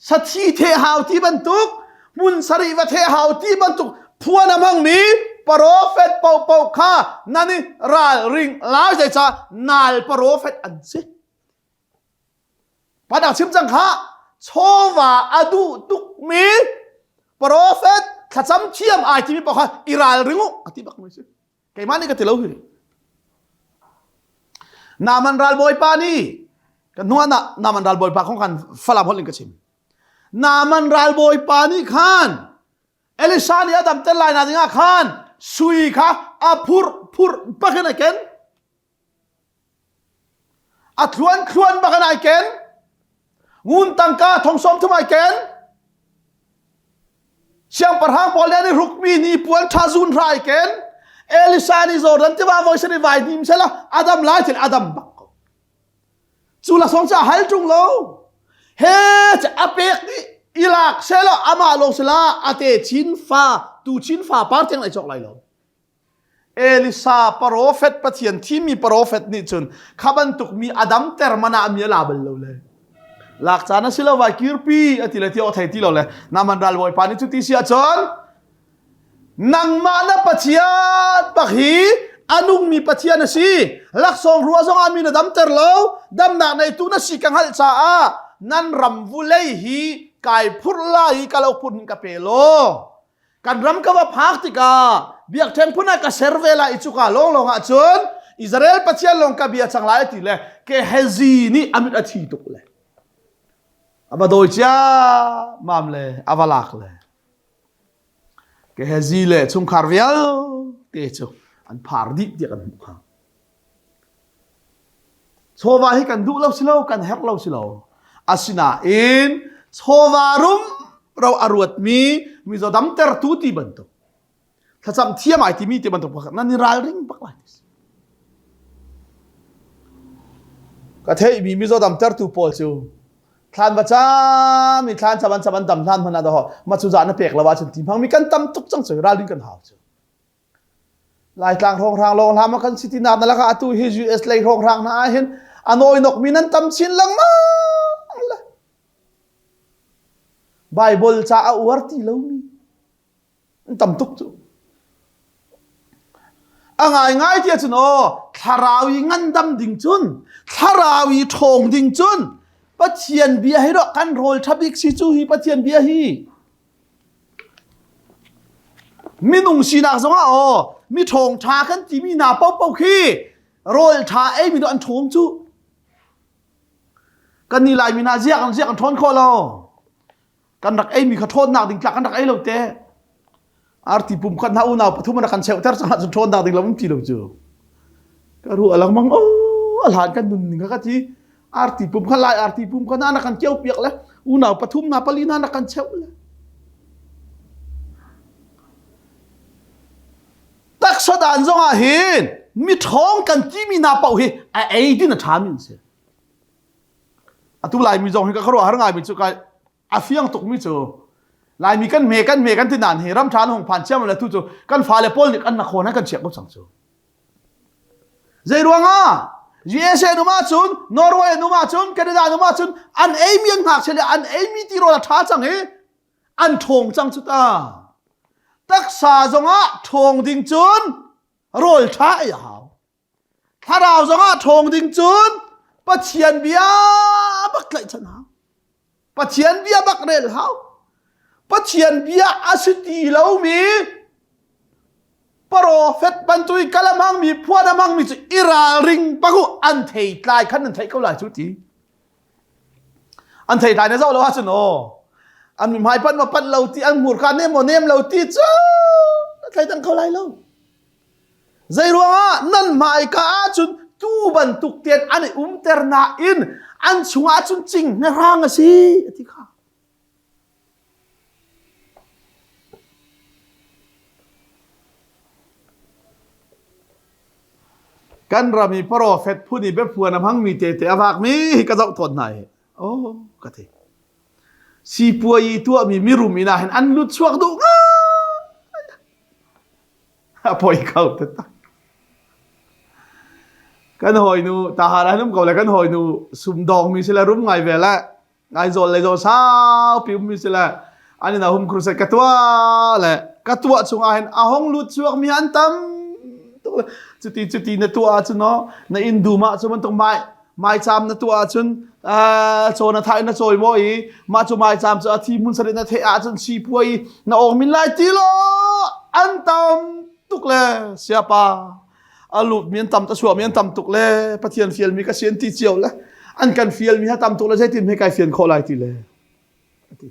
sathi theh hau ti bantuk hmun sarih va theh hau ti bantuk phuan a hmangmi profet paohpaoh kha nan i ralring lai zeicah nal profet an si. Padak chim cang kha chawva a duh tukmi profet thlacam thiam ai timi paoh kha i ralring u a ti bak mi si. Keimah nih ka ti lo hi. Naaman ralbawipa nih kan hnu ah Naaman ralbawipa kong khan Falam holh in ka chim. Naaman ralbawipa nih khan Elisha nih a damter lai na dingah khan sui kha a phurh phurh bakin a ken. A thluan thluan bak in ai ken. Ngun tangka thong sawm thum ai ken. Siangpahrang pawl nih an i hrukmi ni puan ṭha zun hra ai ken. Elisa nih Jordan tiva voi san i vai hnim sela adam lai thil adam bak ko. Cu la song cu a hal ṭung lo. He a pek nih ilak sela amah lawng sela ate chin fa tu chin fa par tiang ai cawk lai lo. Elisa profet Pathian thimmi profet nih cun kha bantuk mi a damter man ah mi a la bal lo le lak caan a si lo vai kirpi a ti le ti awk thei ti lo le naman ral bawipa nih cu ti si ahcun nangmah na Pathian bak hi a nungmi Pathian a si laksawng rua zong ah mi na damter lo damnak neitu na si ka hngalh caah nan ram vulei hi kai phurh lai i ka lo phun hin ka pe law Kan ram ka va phak tikah biakṭheng phun ah ka ser ve lai i cuka lawnglawng ah cun Israel Pathian lawng ka bia cang lai ti le Gehazi nih a mit a thi tuk le a va dawi cia mam le a va lak le Gehazi le chungkhar vialte cu an phar dih tiah kan hmuh kha. Chawva hi kan duh lo si lo, kan herh lo si lo. Asinain chawva rumro a ruatmi mizaw damtertu ti bantuk thlacam thiam ai timi ti bantuk pakhat nan i ralring bak lai. Ka theihmi mizaw damtertu pawl cu thlan va cam i thlan cam an cam an dam hlan hmanh ah dah ma cu za na pek lo ahcun ti hmangmi kan tam tuk cang cu ralring kan hau cu. Laitlang hrawnghrang lawng hlah maw kan si ti nak na lakah atu hi US lei hrawnghrang hna ah hin a nawinok mi nan tam chin lengmang le Bible ca a uar ti lomi an tam tuk cu. A ngaingai ti ahcun aw thlarau i ngandam ding cun thlarau i ṭhawng ding cun Pathian bia hi rawh kan rawl ṭha bik si cu hi Pathian bia hi Minung sinak zongah aw mi ṭhawng ṭha kan timi hna paohpaoh khi rawl ṭha eimi dawh an ṭhawng cu. Kan nih Laimi hna ziak an ziak an ṭhawn khawh lo. Kan rak eimi kha ṭhawnnak ding tlak kan rak ei lo te. Arti pum khat hna unau pathum an rak kan cheuhter cang ahcun ṭhawnnak ding lo um ti lo cu. Ka ruah lengmang aw a hlan kan nun ning kha ka ti. Arti pum kha lai arti pum kha na kan kio piak le unau pathum na pali na kan cheuh le. Taksa dan zong ah hin mi ṭhawng kan timi hna paoh hi a ei din a ṭhami an si. Atu Laimi zong hi ka khuaruah har ngaimi cu ka a fiang tukmi cu Laimi kan hme kan hme kan ti nain hi ram ṭha hung phan ciam le tu cu kan fale pawl nih kan na khawn kan chiah ko cang cu. Zei ruangah USA an um ahcun Norway an um ahcun Canada an um ahcun an eimi an ngakchia le an eimi tirawl a ṭha cang i an ṭhawng cang cu ta. Taksa zongah ṭhawng ding cun rawl ṭha ei a hau. Thlarau zongah ṭhawng ding cun Pathian bia bak tlaihchan hau. Pathian bia bak rel hau. Pathian bia a si ti lomi Prophet bantuk kal a hmangmi phuan a hmangmi cu i ralring bak u an thei tlai khan nan theih ko lai cu ti. An thei tlai na zoh lo ahcun aw. An mi hmai panh ma panh lo ti an hmurka nem maw nem lo ti cu na thleidang kho lai lo. Zei ruangah nan hmaika ahcun tuu bantuk tein an i umter nain an chungah cun cing hrang a si a ti kha. Kan ram i profet phun i biaphuan a hmangmi tete a vakmi hi ka zoh tawn hna hi. Oh, ka ti. Sipuai i tuahmi mirum inn ah hin an lut chuak duh ngai. A poi kho taktak. Kan hawinu tahar ah um ko le kan hawinu sumdawngmi si le rum ngai ve le Aizawl le zawl saupi ummi si le an in a hum crusade ka tuah le ka tuah chungah hin a hong lut chuakmi an tam tuk le cuti cuti na tuah ahcun no na inn dum ah cu bantuk mai maicham na tuah ahcun chaw na thai na cawi maw i mah cu maicham cu a thi hmun sarin na theh ahcun sipuai na awng min lai ti lo an tam tuk le siapa a lut mi an tam ta chuah mi an tam tuk le Pathian fial mi ka sian ti cio le an kan fial mi ha tam tuk le zeitin he kai fian khawh lai ti le ati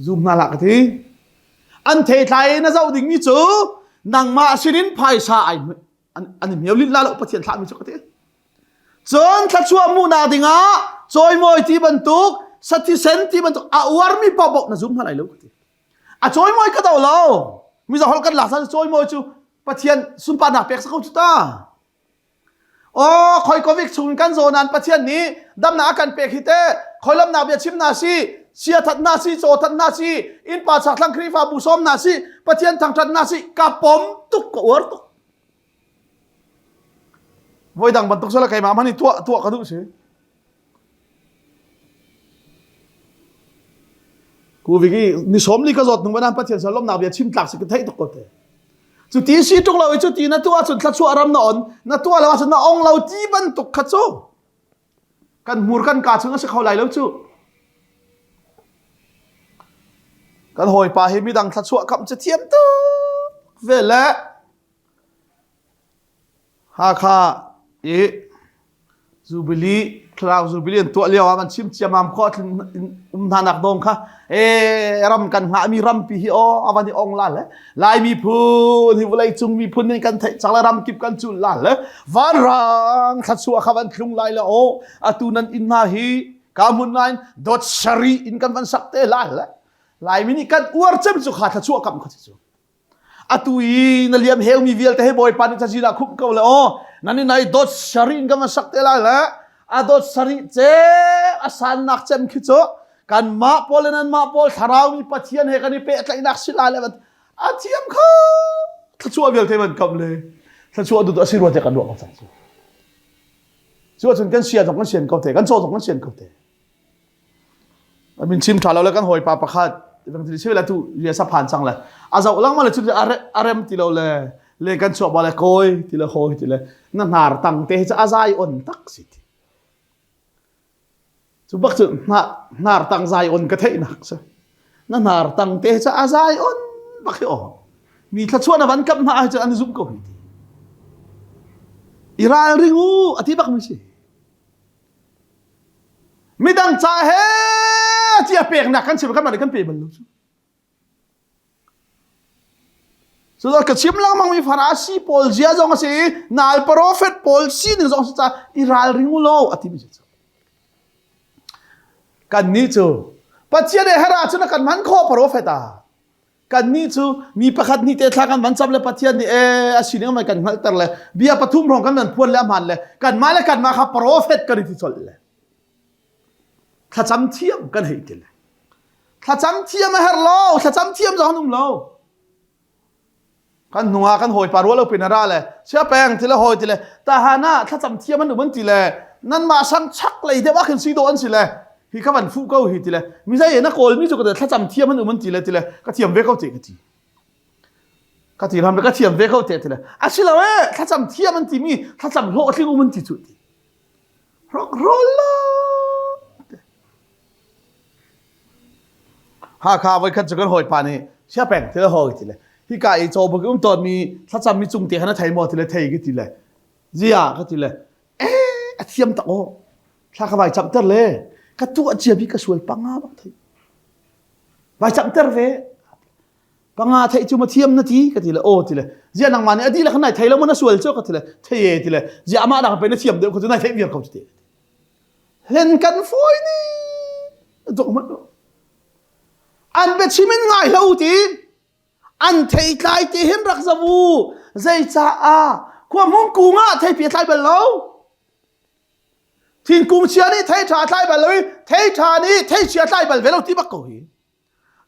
zoom hna lah ka ti an thei thlai na zoh ding mi cu nangmah sinin phaisa ai an an miau lin la lo Pathian thlah mi cu ka ti cun thlachuah hmuhnak dingah cawimawi ti bantuk sathisen ti bantuk a uar mi paoh na zum hna lai lo ka ti A cawimawi ka do lo. Mizo holh kan lak san cawimawi cu Pathian sunparnak pek sa ko cu ta. Oh, khoi covid chung kan zaw nan Pathian nih damnak a kan pek hi te khoi lamnak bia chim na si sia that na si chaw that na si innpa chakthlang Khrihfa bu sawm na si Pathian thangthat na si ka pom tuk ka uar tuk voi dang bantuk sala keimah man i tuah tuah ka duh si Kuvik i ni sawmli ka zawt nung nan Pathian sa lomnak bia chim tlak si ka theih tuk ko te. Cu ti si tuk lo i cu ti na tuah cun thlachuah ram na on na tuah lo ahcun na ong lo ti bantuk kha cu kan hmur kan ka chung a si kho lai lo cu. Kan hawipa hi midang thlachuah kamh cu thiam tuk ve le Hakha i Jubilee thlarau Jubilee an tuah lio ah kan chim ciamam khawh um hna nak dong kha e ram kan hngah mi rampi hi aw avan i ong la le Lai miphun hi vawlei cung miphun nih kan theih cang le ram kip kan cul la le vanrang thlachuah kha van thlung lai le aw atu nan inn hna hi ka hmun nain dot sari in kan van sak te la le Laimi nih kan uar cem cu kha thlachuah kam kha cu atu i na liam heumi vialte he bawipa nih cazin ah khumh ko le aw nan in ai dot sari in kan sak te lai le a dot sari ce a sannak cem khi cu kanmah pawl le nanmah pawl thlarau mi pathian he kan i pehtlaihnak si lai le a thiam kho thluachuah vialte van kam le thluachuah du a si rua te kan ruah ko cang cu cu ahcun kan sia zong kan sian ko te kan caw zong kan sian ko te Min chim ṭha lo le kan hawipa pakhat la tu riasa phan cang le a zoh lengmang le cu a rem ti lo le le kan chuah ba le kawi ti le hawi ti le na hnar tang te hi cu a zai on tak si ti cu bak cu hnar tang zai on ka theih nak si na hnar tang te hi cu a zai on bak hi aw mi thlachuah na van kap hna hi cu an zum ko hi ti i ralring u a ti bak mi si Midang ca he tia peknak kan chim kan mah kan pe bal lo cu. So ka chim lengmang mi Farasi pawl zia zong a si nal prophet pawl sining zong si ca i ralring u law a ti mi cu. Kan nih cu Pathian he hera cun a kan hman khawh prophet ah. Kannih cu mi pakhat nih te thla kan van cam le Pathian nih ee a sining mai kan hngalhter le bia pathum hrawng kan van phuan le a hmaan le kanmah le kanmah kha profet kan i ti colh le thlacam thiam kan hei ti le thlacam thiam a herh lo thlacam thiam zong an um lo kan hnung ah kan hawipa rual lo pin a ra le sia peng ti le hawi ti le tahan ah thlacam thiam an um an ti le nanmah sang chak lei deuh ah khin si dawh an si le hi ka van fuh ko hi ti le mi zei na kawl mi cu ka thlacam thiam an um an ti le ti le ka thiam ve ko te ka ti ka ti ram le ka thiam ve ko te ti le asilo e thlacam thiam an ti mi thlacam hlawhtling um an ti cu ti rock roll lo Hakha voikhat cu kan hawipa nih sia peng ti le hawi ti le hika i cawbuk um tawn mi thlacam mi cung te khan a thei maw ti le thei ka ti le zia ka ti le eh a thiam tak aw thla ka vai cham ter le. Ka tuah cia bi ka sual panga bak thei. Vai cam ter ve. Panga theih cu ma thiam na ti ka ti le aw ti le zia nangmah nih a dihlak nai thei lo ma na sual cu ka ti le thei e ti le zia amah dang pe na thiam deuh ko cu nai theih viar ko ti. Hlen kan fawi ni. Dok mat. An biachim in ngai lo ti. An theitlai ti hin rak zavu. Zeicaah khua hmung kung ah theipi a tlai bal lo. Thingkung chia nih thei ṭha a tlai bal lo i thei ṭha nih thei chia tlai bal ve lo ti bak ko hi.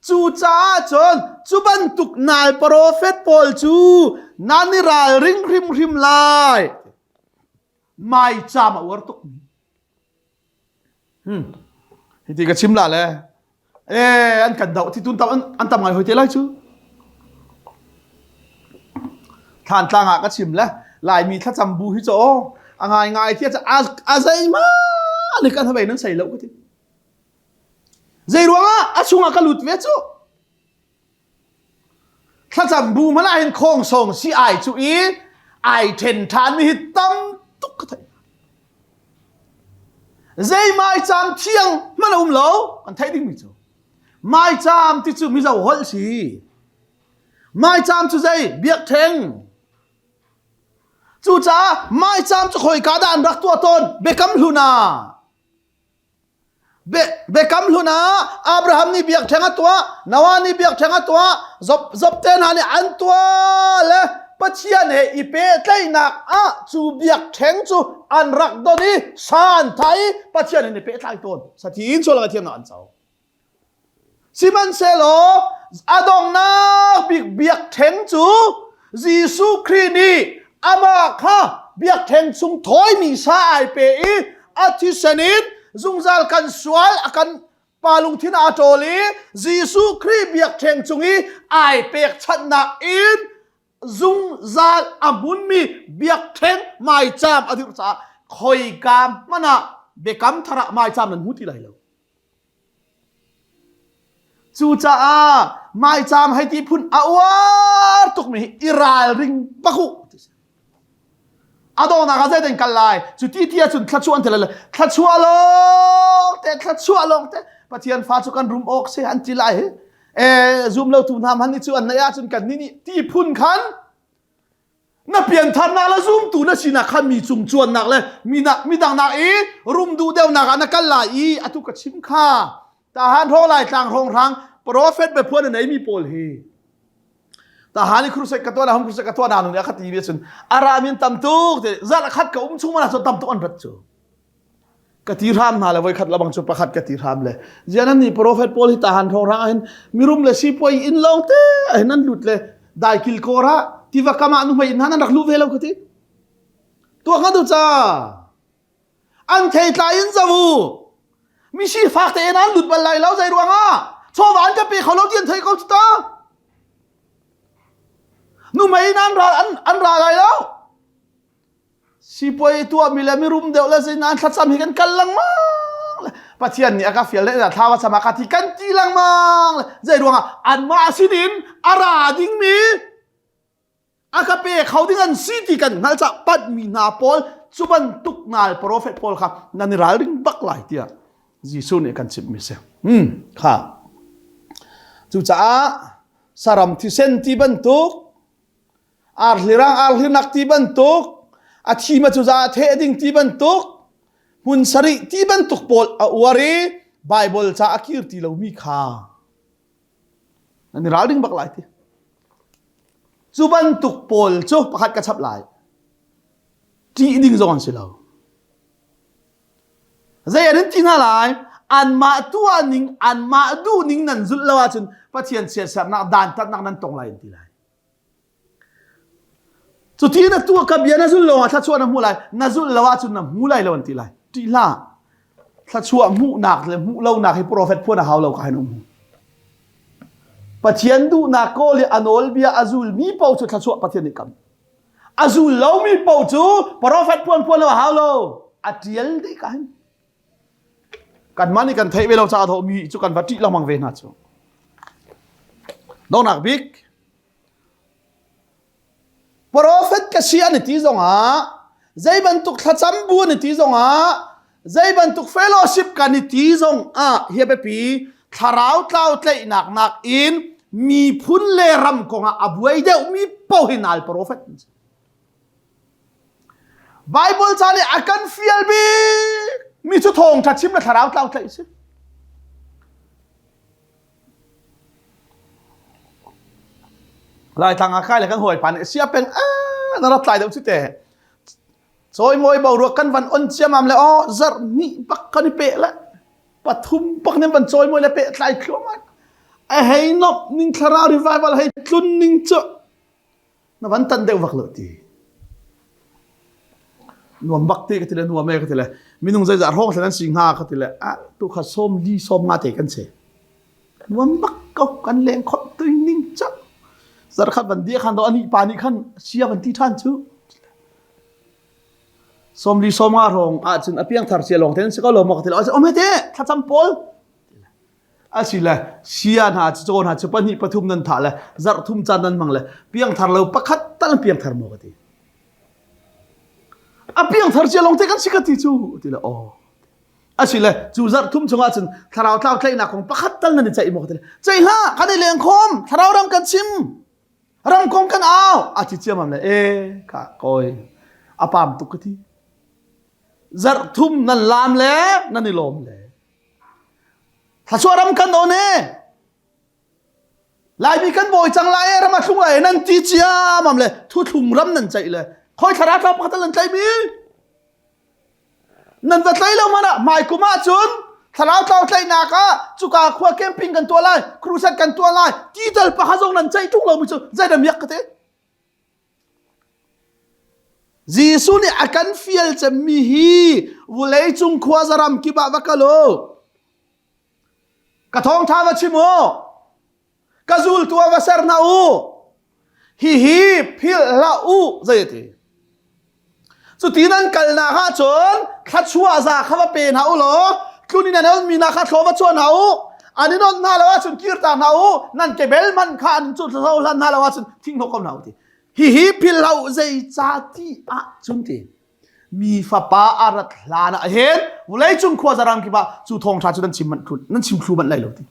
Cucaah cun cu bantuk nal profet pawl cu nan i ralring hrimhrim lai. Maicaam a uar tuk mi. Hmm. Hiti ka chim la le. Eh, an kan doh ti tun tam an tam ngai hoi te lai cu. Thlan tlang ah ka chim le Laimi thlacam bu hi cho a ngai ngai thia a a zei ma ne kan havei nan sei lo ka ti. Zei ruangah a chungah ka lut ve cu. Thlacam bu hmanh ah hin khawng sawng si ai cu i ai then ṭhan mi hi tam tuk ka theih. Zei maicaam thiang hmanh a um lo kan theih dingmi cu. Maicaam ti cu Mizo holh si. Maicaam cu zei biakṭheng. Cucaah maicaam cu khoika dah an rak tuah tawn? Biakam hlun ah. Biakam hlun ah Abraham nih biakṭheng a tuah, Noah nih biakṭheng a tuah, Job, Job te hna nih an tuah le Pathian he i pehtlaihnak ah cu biakṭheng cu an rak don i sa an thah i Pathian he i pehtlai tawn. Sathi in sual thiamnak an co. Sihmanhsehlaw a donghnak bik biakṭheng cu Jesuh Khrih nih amah kha biakṭheng chung thawimi sa ai pe i a thisen in zungzal kan sual a kan pa lungthin aa ṭawl i Jesuh Khrih biakṭheng cung i ai pekchanhnak in zungzal a hmunmi biakṭheng maicaam a dirh caah khoika hmanh ah biakam thar ah maicaam nan hmu ti lai lo. Cucaah maicaam hei ti phun a uar tukmi hi i ralring bak u. A donghnak ah zeitin kal lai? Cu ti ti ahcun thluachuah an ti lai. Thluachuah lawng te, thluachuah lawng te. Pathian fa cu kan rum awk si an ti lai. E, zum lo tu hna hmanh nih cu an neih ahcun kan nih nih ti phun khan na piantharnak le zumtu na sinak khan mi cung cuannak le midang nak i rum duh deuhnak ah na kal lai i atu ka chim kha tahan hrawng lai tlang hrawng hrang prophet biaphuan a neimi pawl hi tahan i crusade ka tuah na hum crusade ka tuah na nu nih a kha ti mi cun aramin tam tuk te zarh khat ka um chung mana cu tam tuk an rat cu ka ti hram hna le voikhat labang cu pakhat ka ti hram le zian an nih prophet pawl hi tahan hrawng rang hin mirum le sipuai inn lawng te hin an lut le daikil kawr ah tiva kam ah nuhmei inn han an rak lu ve lo ka ti tuah nga du ca an thei tlai in zawu mi sifak te in an lut bal lai lo zei ruangah chawva an ka pe kho lo ti an thei ko cu ta nuhmei in an ra an ra lai lo Sipuai tuahmi le mirum deuh le zein thlacam hi kan kal lengmang le Pathian nih a ka fial le thla va cam ah ka ti kan ti lengmang le zei ruangah anmah sinin a ra dingmi a ka pe kho ding an si ti kan hngalh cah patmi hna pawl cu bantuk nal profet pawl kha nan i ralring bak lai tiah Jesuh nih kan chimhmi si. Hmm, kha. Cucaah saram thisen ti bantuk arhlirang arhlinak ti bantuk a thi ma cu za theh ding ti bantuk hmun sarih ti bantuk pawl a uar i Bible ca a kir ti lomi kha nan i ralring bak lai ti cu bantuk pawl cu pakhat ka chap lai ṭih ding zong an si lo zei an in ti hna lai anmah tuah ning anmah duh ning nan zulh lo ahcun Pathian chiatsernak dantatnak nan tong lai an ti lai Cuti na tuah ka bia na zulh lo ah thluachuah na hmu lai. Na zulh lo ahcun na hmu lai lo an ti lai. Ṭih hlah. Thluachuah hmuhnak le hmuh lonak hi profet phuan a hau lo ka hin um. Pathian duhnak kawl i a nawlbia a zulmi paoh cu thluachuah Pathian nih kam. A zul lomi paoh cu profet phuan phuan lo a hau lo. A ṭial dih ka hin. Kanmah nih kan theih ve lo caah mi cu kan va ṭih lengmang ve hna cu. Donghnak bik Profet ka si an i ti zongah zei bantuk thlacam bu an i ti zongah Zei bantuk fellowship kan i ti zong ah hi biapi thlarau tlau tlaihnak nakin miphun le ram kongah a buai deuhmi paoh hi nal profet an si. Bible ca nih a kan fial bik mi cu thawngṭha chim le thlarau tlau tlaih si. Laitlang ah kai le kan hawipa nih sia peng a na rat tlai deuh cu te. Cawimawi boruak kan van on ciamam le aw zarh hnih bak kan i peh le pathum bak nin van cawimawi le peh tlai thluahmah. A hei nop ning thlarau revival hei tlun ning cu na van tan deuh vak lo ti. Nuam bak ti ka ti le nuam e ka ti le minung zeizah hrawng thlen an si hnga ka ti le ah tu kha sawm li sawm nga te kan si. Nuam bak ko kan leng khot tui ning cu. Zarkhat van dia khan do ani pa nih khan sia van ti than cu. Sawmli 50 hrawng ahcun a piangthar cia lawng ten si ko lo maw ka ti lo. Om hete thlacam pawl asi le sia hna cu caw hna cu pahnih pathum nan thah le zarh thum caan nan hmang le piangthar lo pakhat tal piangthar maw ka ti. A piangthar cia lawng te kan si ka ti cu ti le aw. Asi le cu zarh thum chungah cun thlarau tlau tlaihnak kong pakhat tal nan i ceih maw ka ti le ceih hlah kan i leng khom thlarau ram kan chim Ramkong kan au a ti ciamam le e ka kawi a pam tuk ka ti. Zarh thum nan lam le nan i lawm le. Thlasua ram kan on e. Laimi kan bawi cang lai e ram a thlung lai nan ti ciamam le thuthlung ram nan ceih le khoi thlara tla pakhat nan tlaih mi. Nan va tlai lo hmanh ah hmaikum ahcun thlarau tlau tlaihnak ah cuka khua camping kan tuah lai, crusade kan tuah lai, ti tal pakhat zong nan ceih ṭung lomi cu zeidah miak ka ti? Jesuh nih a kan fial cemmi hi vawleicung khua zaram kip ah va kal u. Ka thawngṭha va chim u. Ka zultu ah va ser hna u. Hihi philh hlah u zei a ti. Cuti nan kalnak ahcun thluachuah za kha va pe hna u law tlun in an onmi hna kha thlaw va chuah hna u. An in onh hna lo ahcun kirtak hna u. Nan kebel man kha an cu hlan hna lo ahcun thinghnawh ko hna u ti. Hihi philh hlah u zeicah ti ahcun ti. Mi fapa a rat hlan ah hin vawleicung khua zarang kip ah cu thawngṭha cu nan chim manh nan chim thlu manh lai lo ti.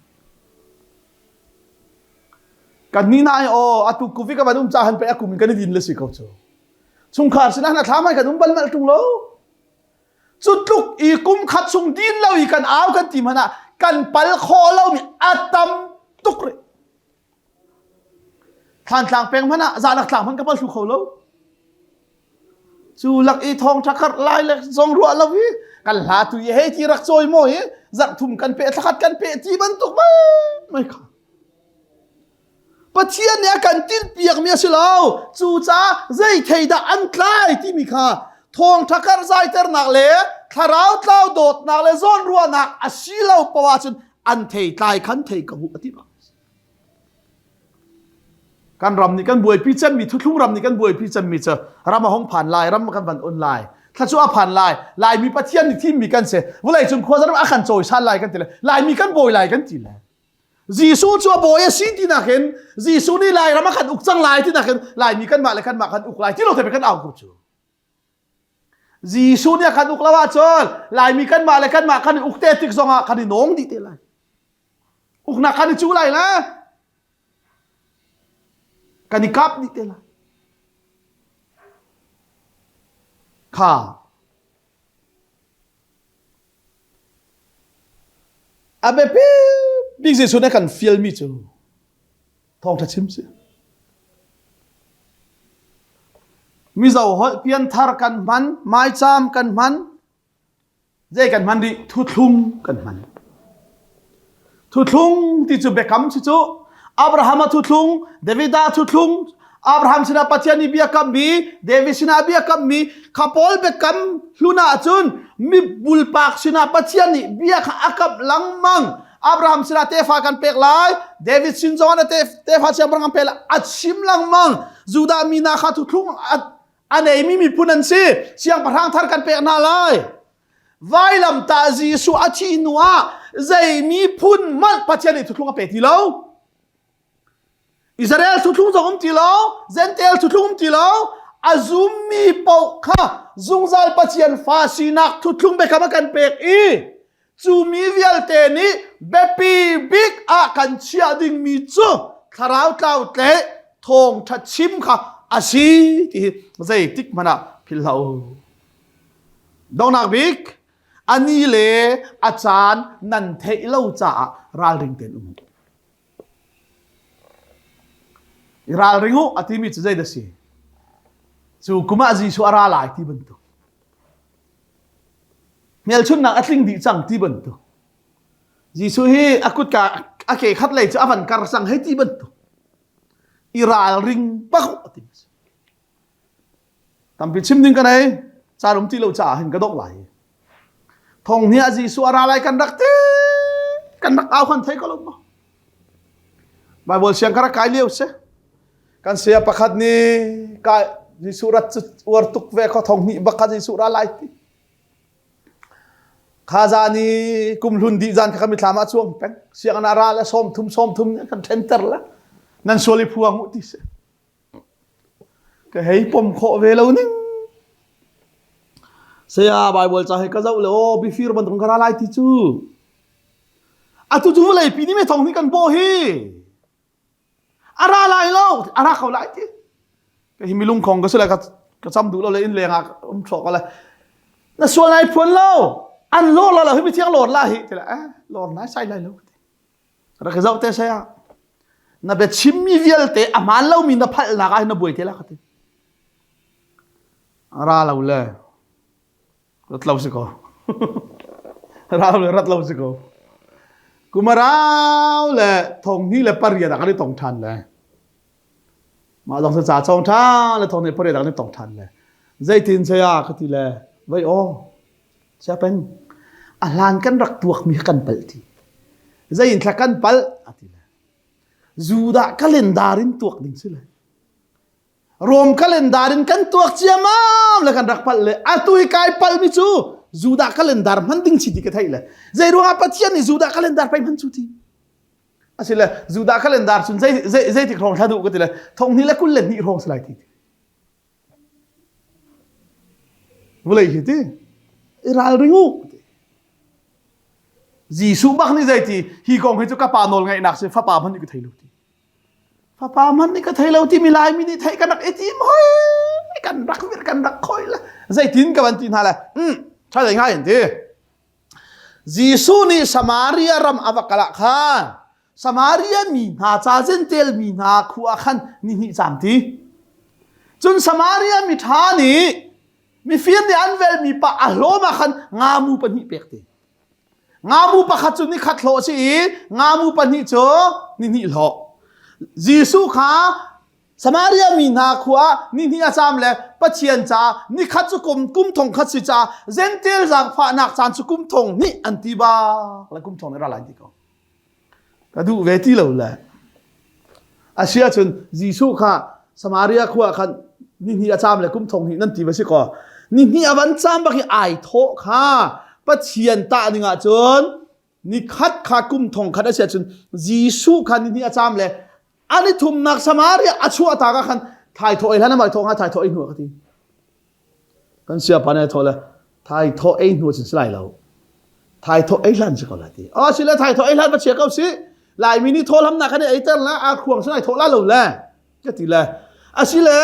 Kan ni na aw atu kuvi ka van um ca han pe akum in kan i din le si ko cu. Chungkhar sinah na thlam ai kan um bal mal tung lo. Cu tluk i kum khat chung din lo i kan au kan ti hmanh ah kan pal khawh lo mi a tam tuk rih. Thlantlang peng hmanh ah zahnak tlang hmanh ka pal thlu kho lo. Cu lak i thawngṭha karh lai le zong ruah lo hi kan hla tu i hei ti rak cawi maw hi zarh thum kan peh thlakhat kan peh ti bantuk mai mai kha. Pathian nih a kan tinhpiakmi a si lo. Cucaah zei thei dah an tlai timi kha thawngṭha karh zaiternak le thlarau tlau dawtnak le zawnruahnak a si lo poah ahcun an thei tlai khan thei ko a ti bak. Kan ram nih kan buaipi cemmi thuthlung ram nih kan buaipi cemmi cu ram a hong phan lai ram kan van on lai thla cu a phan lai laimi pathian nih thimmi kan si vawlei cung khua ram a kan cawisan lai kan ti le laimi kan bawi lai kan ti le Jesuh cu a bawi a si ti nakin Jesuh nih lai ram a kan uk cang lai ti nakin laimi kanmah le kanmah kan uk lai ti lo te kan au ko cu Jesuh nih a kan uk lo ahcun laimi kanmah le kanmah kan i uk te tik zongah kan i nawng dih te lai Uknak kan i cuh lai le kan i kap dih te lai. Kha a biapi bik Jesuh nih kan fialmi cu thawngṭha chim si. Mizo holh pianthar kan hman, maicaam kan hman, Zei kan hman rih? Thuthlung kan hman. Thuthlung ti cu biakam si cu. Abraham a thuthlung, David a thuthlung, Abraham sinah Pathian nih biakammi, David sinah biakammi, kha pawl biakam hlun ahcun mi bulpak sinah Pathian nih bia kha a kamh lengmang. Abraham sinah tefa kan pek lai, David sin zong ah tefa siangpahrang kan pek lai, a chim lengmang. Judah mi hna kha thuthlung a neimi miphun an si siangpahrang thar kan pek hna lai vailamtah Jesuh a thih hnu ah zei miphun hmanh Pathian nih thuthlung a pe ti lo Israel thuthlung zong um ti lo Gentile thuthlung um ti lo. a zummi paoh kha zungzal Pathian fa sinak thuthlung biakam a kan pek i cu mi vialte nih biapi bik ah kan chiah dingmi cu thlarau tlau tle thawngṭha chim kha a si ti hi zeitik hmanh ah philh hlah u. Donghnak bik a ni le a caan nan theih lo caah ralring tein um u. I ralring u a timi cu zeidah a si? Cu kum ah Jesuh a ra lai ti bantuk. Hmelchunhnak a tling dih cang ti bantuk. Jesuh hi a kutka a ke khat lei cu a van kar cang hei ti bantuk. I ralring bak u a ti. Tampi chim ding ka nei. Caan um ti lo caah hin ka dongh lai. Thong hnih ah Jesuh a ra lai kan rak ti kan rak au kan thei ko lo maw? Bible siang ka rak kai lio si. Kan saya pakhat nih ka Jesuh rat cu uar tuk ve kho thong hnih bak kha Jesuh ra lai ti. Kha zan i kum hlun dih zan kha kan mithlam ah cuang peng. Sianginn ah ra le 30 30 kan ṭhenter la. Nan sual i phuang u ti si. Ka hei pom khawh ve lo ning. Saya Bible ca he ka zoh le aw bifir bantuk ka ra lai ti cu. Atu cu vawlei pi nih me thong hi kan bawh hi. A ra lai lo, a ra ko lai ti. Ka hi milung khong ka si lai ka ka cam duh lo le inn leng ah um thlok ko lai. Na sual nai phuan lo. An lor la lo hi mi thiang lor la hi ti la eh lor nai sai lai lo. Rak i zoh te saya. Na bia chimmi vialte a hmaan lomi na phalhnak ah hin na buai te la ka ti. Ra lo le rat lo si ko. Ra lo le rat lo si ko. Kumarau le thong hnih le pariat ah kan i tong ṭhan le. Mah zong sa ca cawng ṭhan le thong hnih pariat ah kan i tong ṭhan le. Zeitin saya ka ti le vai aw Sia peng a hlan kan rak tuakmi kha kan palh ti. Zei in thla kan palh a ti le. Judah calendar in tuak ding si le. Rom calendar in kan tuak ciamam le kan rak palh le atu hi kai palh mi cu Judah calendar hman ding si ti ka theih le. Zei ruangah Pathian nih Judah calendar pei hman cu ti. Asile Judah calendar cun zei zei zei tik hrawng thla duh ka ti le thong hnih le 22 hrawng si lai ti. Vawlei hi ti i ralring u ti. Jesuh bak nih zei ti hi kong hi cu ka pa nawl ngaihnak si fapa hmanh nih ka thei lo ti. Fapa hmanh nih ka thei lo ti mi Laimi nih theih kan rak i tim hoi kan rak vir kan rak khoi le zeitin ka van ti hna le um tha dei ngai an ti. Jesuh nih Samaria ram a va kal ah khan Samaria mi hna ca Jentail mi hna khua ah khan ni hnih caam ti. Cun Samaria mi ṭha nih mifir nih an velmi pa a hlawm ah khan ngamu pahnih pek ti. Ngamu pakhat cu nikhat hlawh a si i ngamu pahnih cu ni hnih hlawh. Jesuh kha Samaria mi hna khua ah ni hnih a caam le Pathian ca nikhat cu kum kum thong khat si ca Jentail zaangfahnak caan cu kum thong hnih an ti bak le kum thong nih ra lai ti ko. Ka duh ve ti lo le. A si ahcun Jesuh kha Samaria khua ah khan ni hnih a caam le kum thong hnih nan ti va si kaw ni hnih a van caam bak i ai thawh kha Pathian tah ning ahcun nikhat kha kum thong khat a si ahcun Jesuh kha ni hnih a caam le an i thumnak Samaria a chuah ta ka khan thai thawh ei hlan amai thawh hnga thai thawh ei hnu ka ti. Kan siapa nih thawh le thai thawh ei hnu cun si lai lo. Thai thawh ei hlan si ko lai ti. Oh si le thai thawh ei hlan va chia ko si. Laimi nih thaw hlamnak kan i eiter la a khuang si lai thawh la lo le ka ti le. Asi le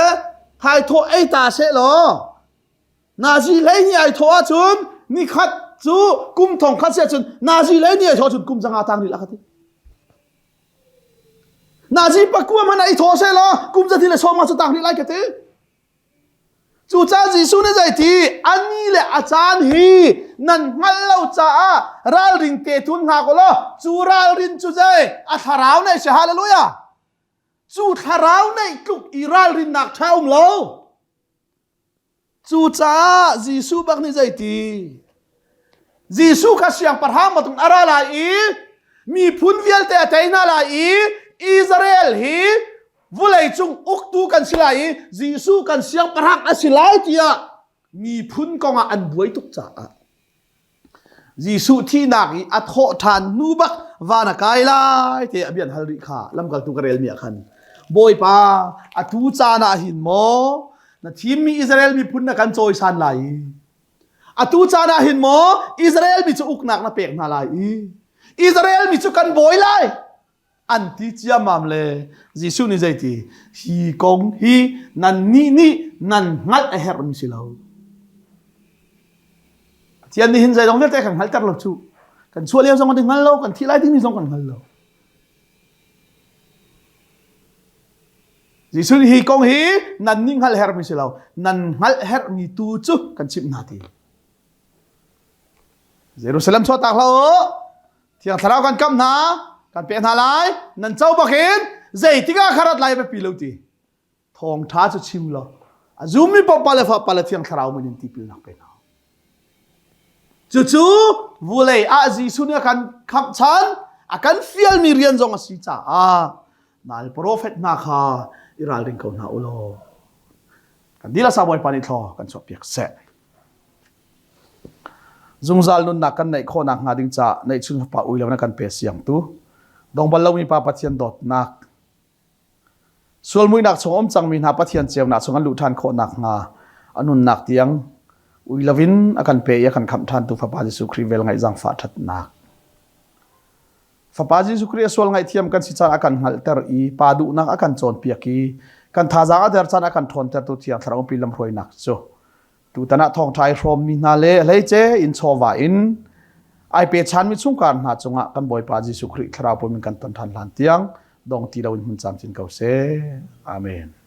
thai thawh ei ta seh law nazi hlei ni ai thawh ahcun nikhat cu kum thong khat si ahcun nazi hlei ni ai thawh ahcun kum zanga tang rih la ka ti. Nazi pakua hmanh ai thawh seh law kum zathi le sawm nga cu tang rih lai ka ti. Cucaah Jesuh nih zeiti a ni le a caan hi nan hngalh lo caah ralring te thun hna ko law cu ralrin cu zei a thlarau neih si hallelujah cu thlarau neih tluk i ralrinnak ṭha um lo cucaah Jesuh bak nih zeiti Jesuh kha siangpahrang bantuk a ra lai i miphun vialte a tei hna lai i Israel hi vawleicung uktu kan si lai i Jesuh kan siangpahrang a si lai tiah miphun kongah an buai tuk caah Jesuh thihnak i a thawh ṭhan hnu bak van a kai lai te a bian hal rih kha lamkaltu ka relmi ah khan Bawipa atu caan ah hin maw? Na thimmi Israel miphun na kan cawisan lai i atu caan ah hin maw Israel mi cu uknak na pek hna lai i Israel mi cu kan bawi lai an ti ciammam le Jesuh nih zeiti hi kong hi nannih nih nan hngalh a herhmi si lo. Pathian nih hin zeidong vialte kan hngalhter lo cu. Kan chuah lio zong kan hngal lo, kan thih lai dingmi zong kan hngal lo. Jesuh nih hi kong hi nan nih hngalh herhmi si lo, nan hngalh herhmi tu cu kan chimh hna ti. Jerusalem chuahtak hlah u, Thiang Thlarau kan kamh hna, kan pek hna lai, nan co bakin zeitik ah kharat lai biapi lo ti. Thawngṭha cu chim law a zummi paoh pa le fapa le Thiang Thlarau min in tipilnak pe hna. Cucu vulei ah Jesuh nih a kan khamh chan, a kan fialmi rian zong a si caah nal profet hna kha i ralring ko hna u law kan dila sa Bawipa nih thlaw kan chuahpiak seh. Zungzal nunnak kan neih khawhnak hnga ding caah neihchun fapa ui lo na kan pe siangtu dong bal lomi pa Pathian dawtnak Sualmuihnak chung um cangmi hna Pathian ceunak chung an luh ṭhan khawh nakhnga a nunnak tiang ui loin a kan pe i a kan khamh ṭhantu Fapa Jesuh Khrih vel ngaih zaangfah ṭhatnak. Fapa Jesuh Khrih a sual ngaihthiam kan si caan a kan hngalhter i Pa duhnak a kan cawnpiak i kan thazaang a der caan a kan ṭhawntertu Thiang Thlarau umpi lamhruainak cu Tutan ah thawngṭha i hrawmmi hna le hleice in chawva in ai pechanmi chungkhar hna cungah kan Bawipa Jesuh Khrih Thlarau pum in kan ton ṭhan hlan tiang dong ti loin hmun camcin ko seh. Amen.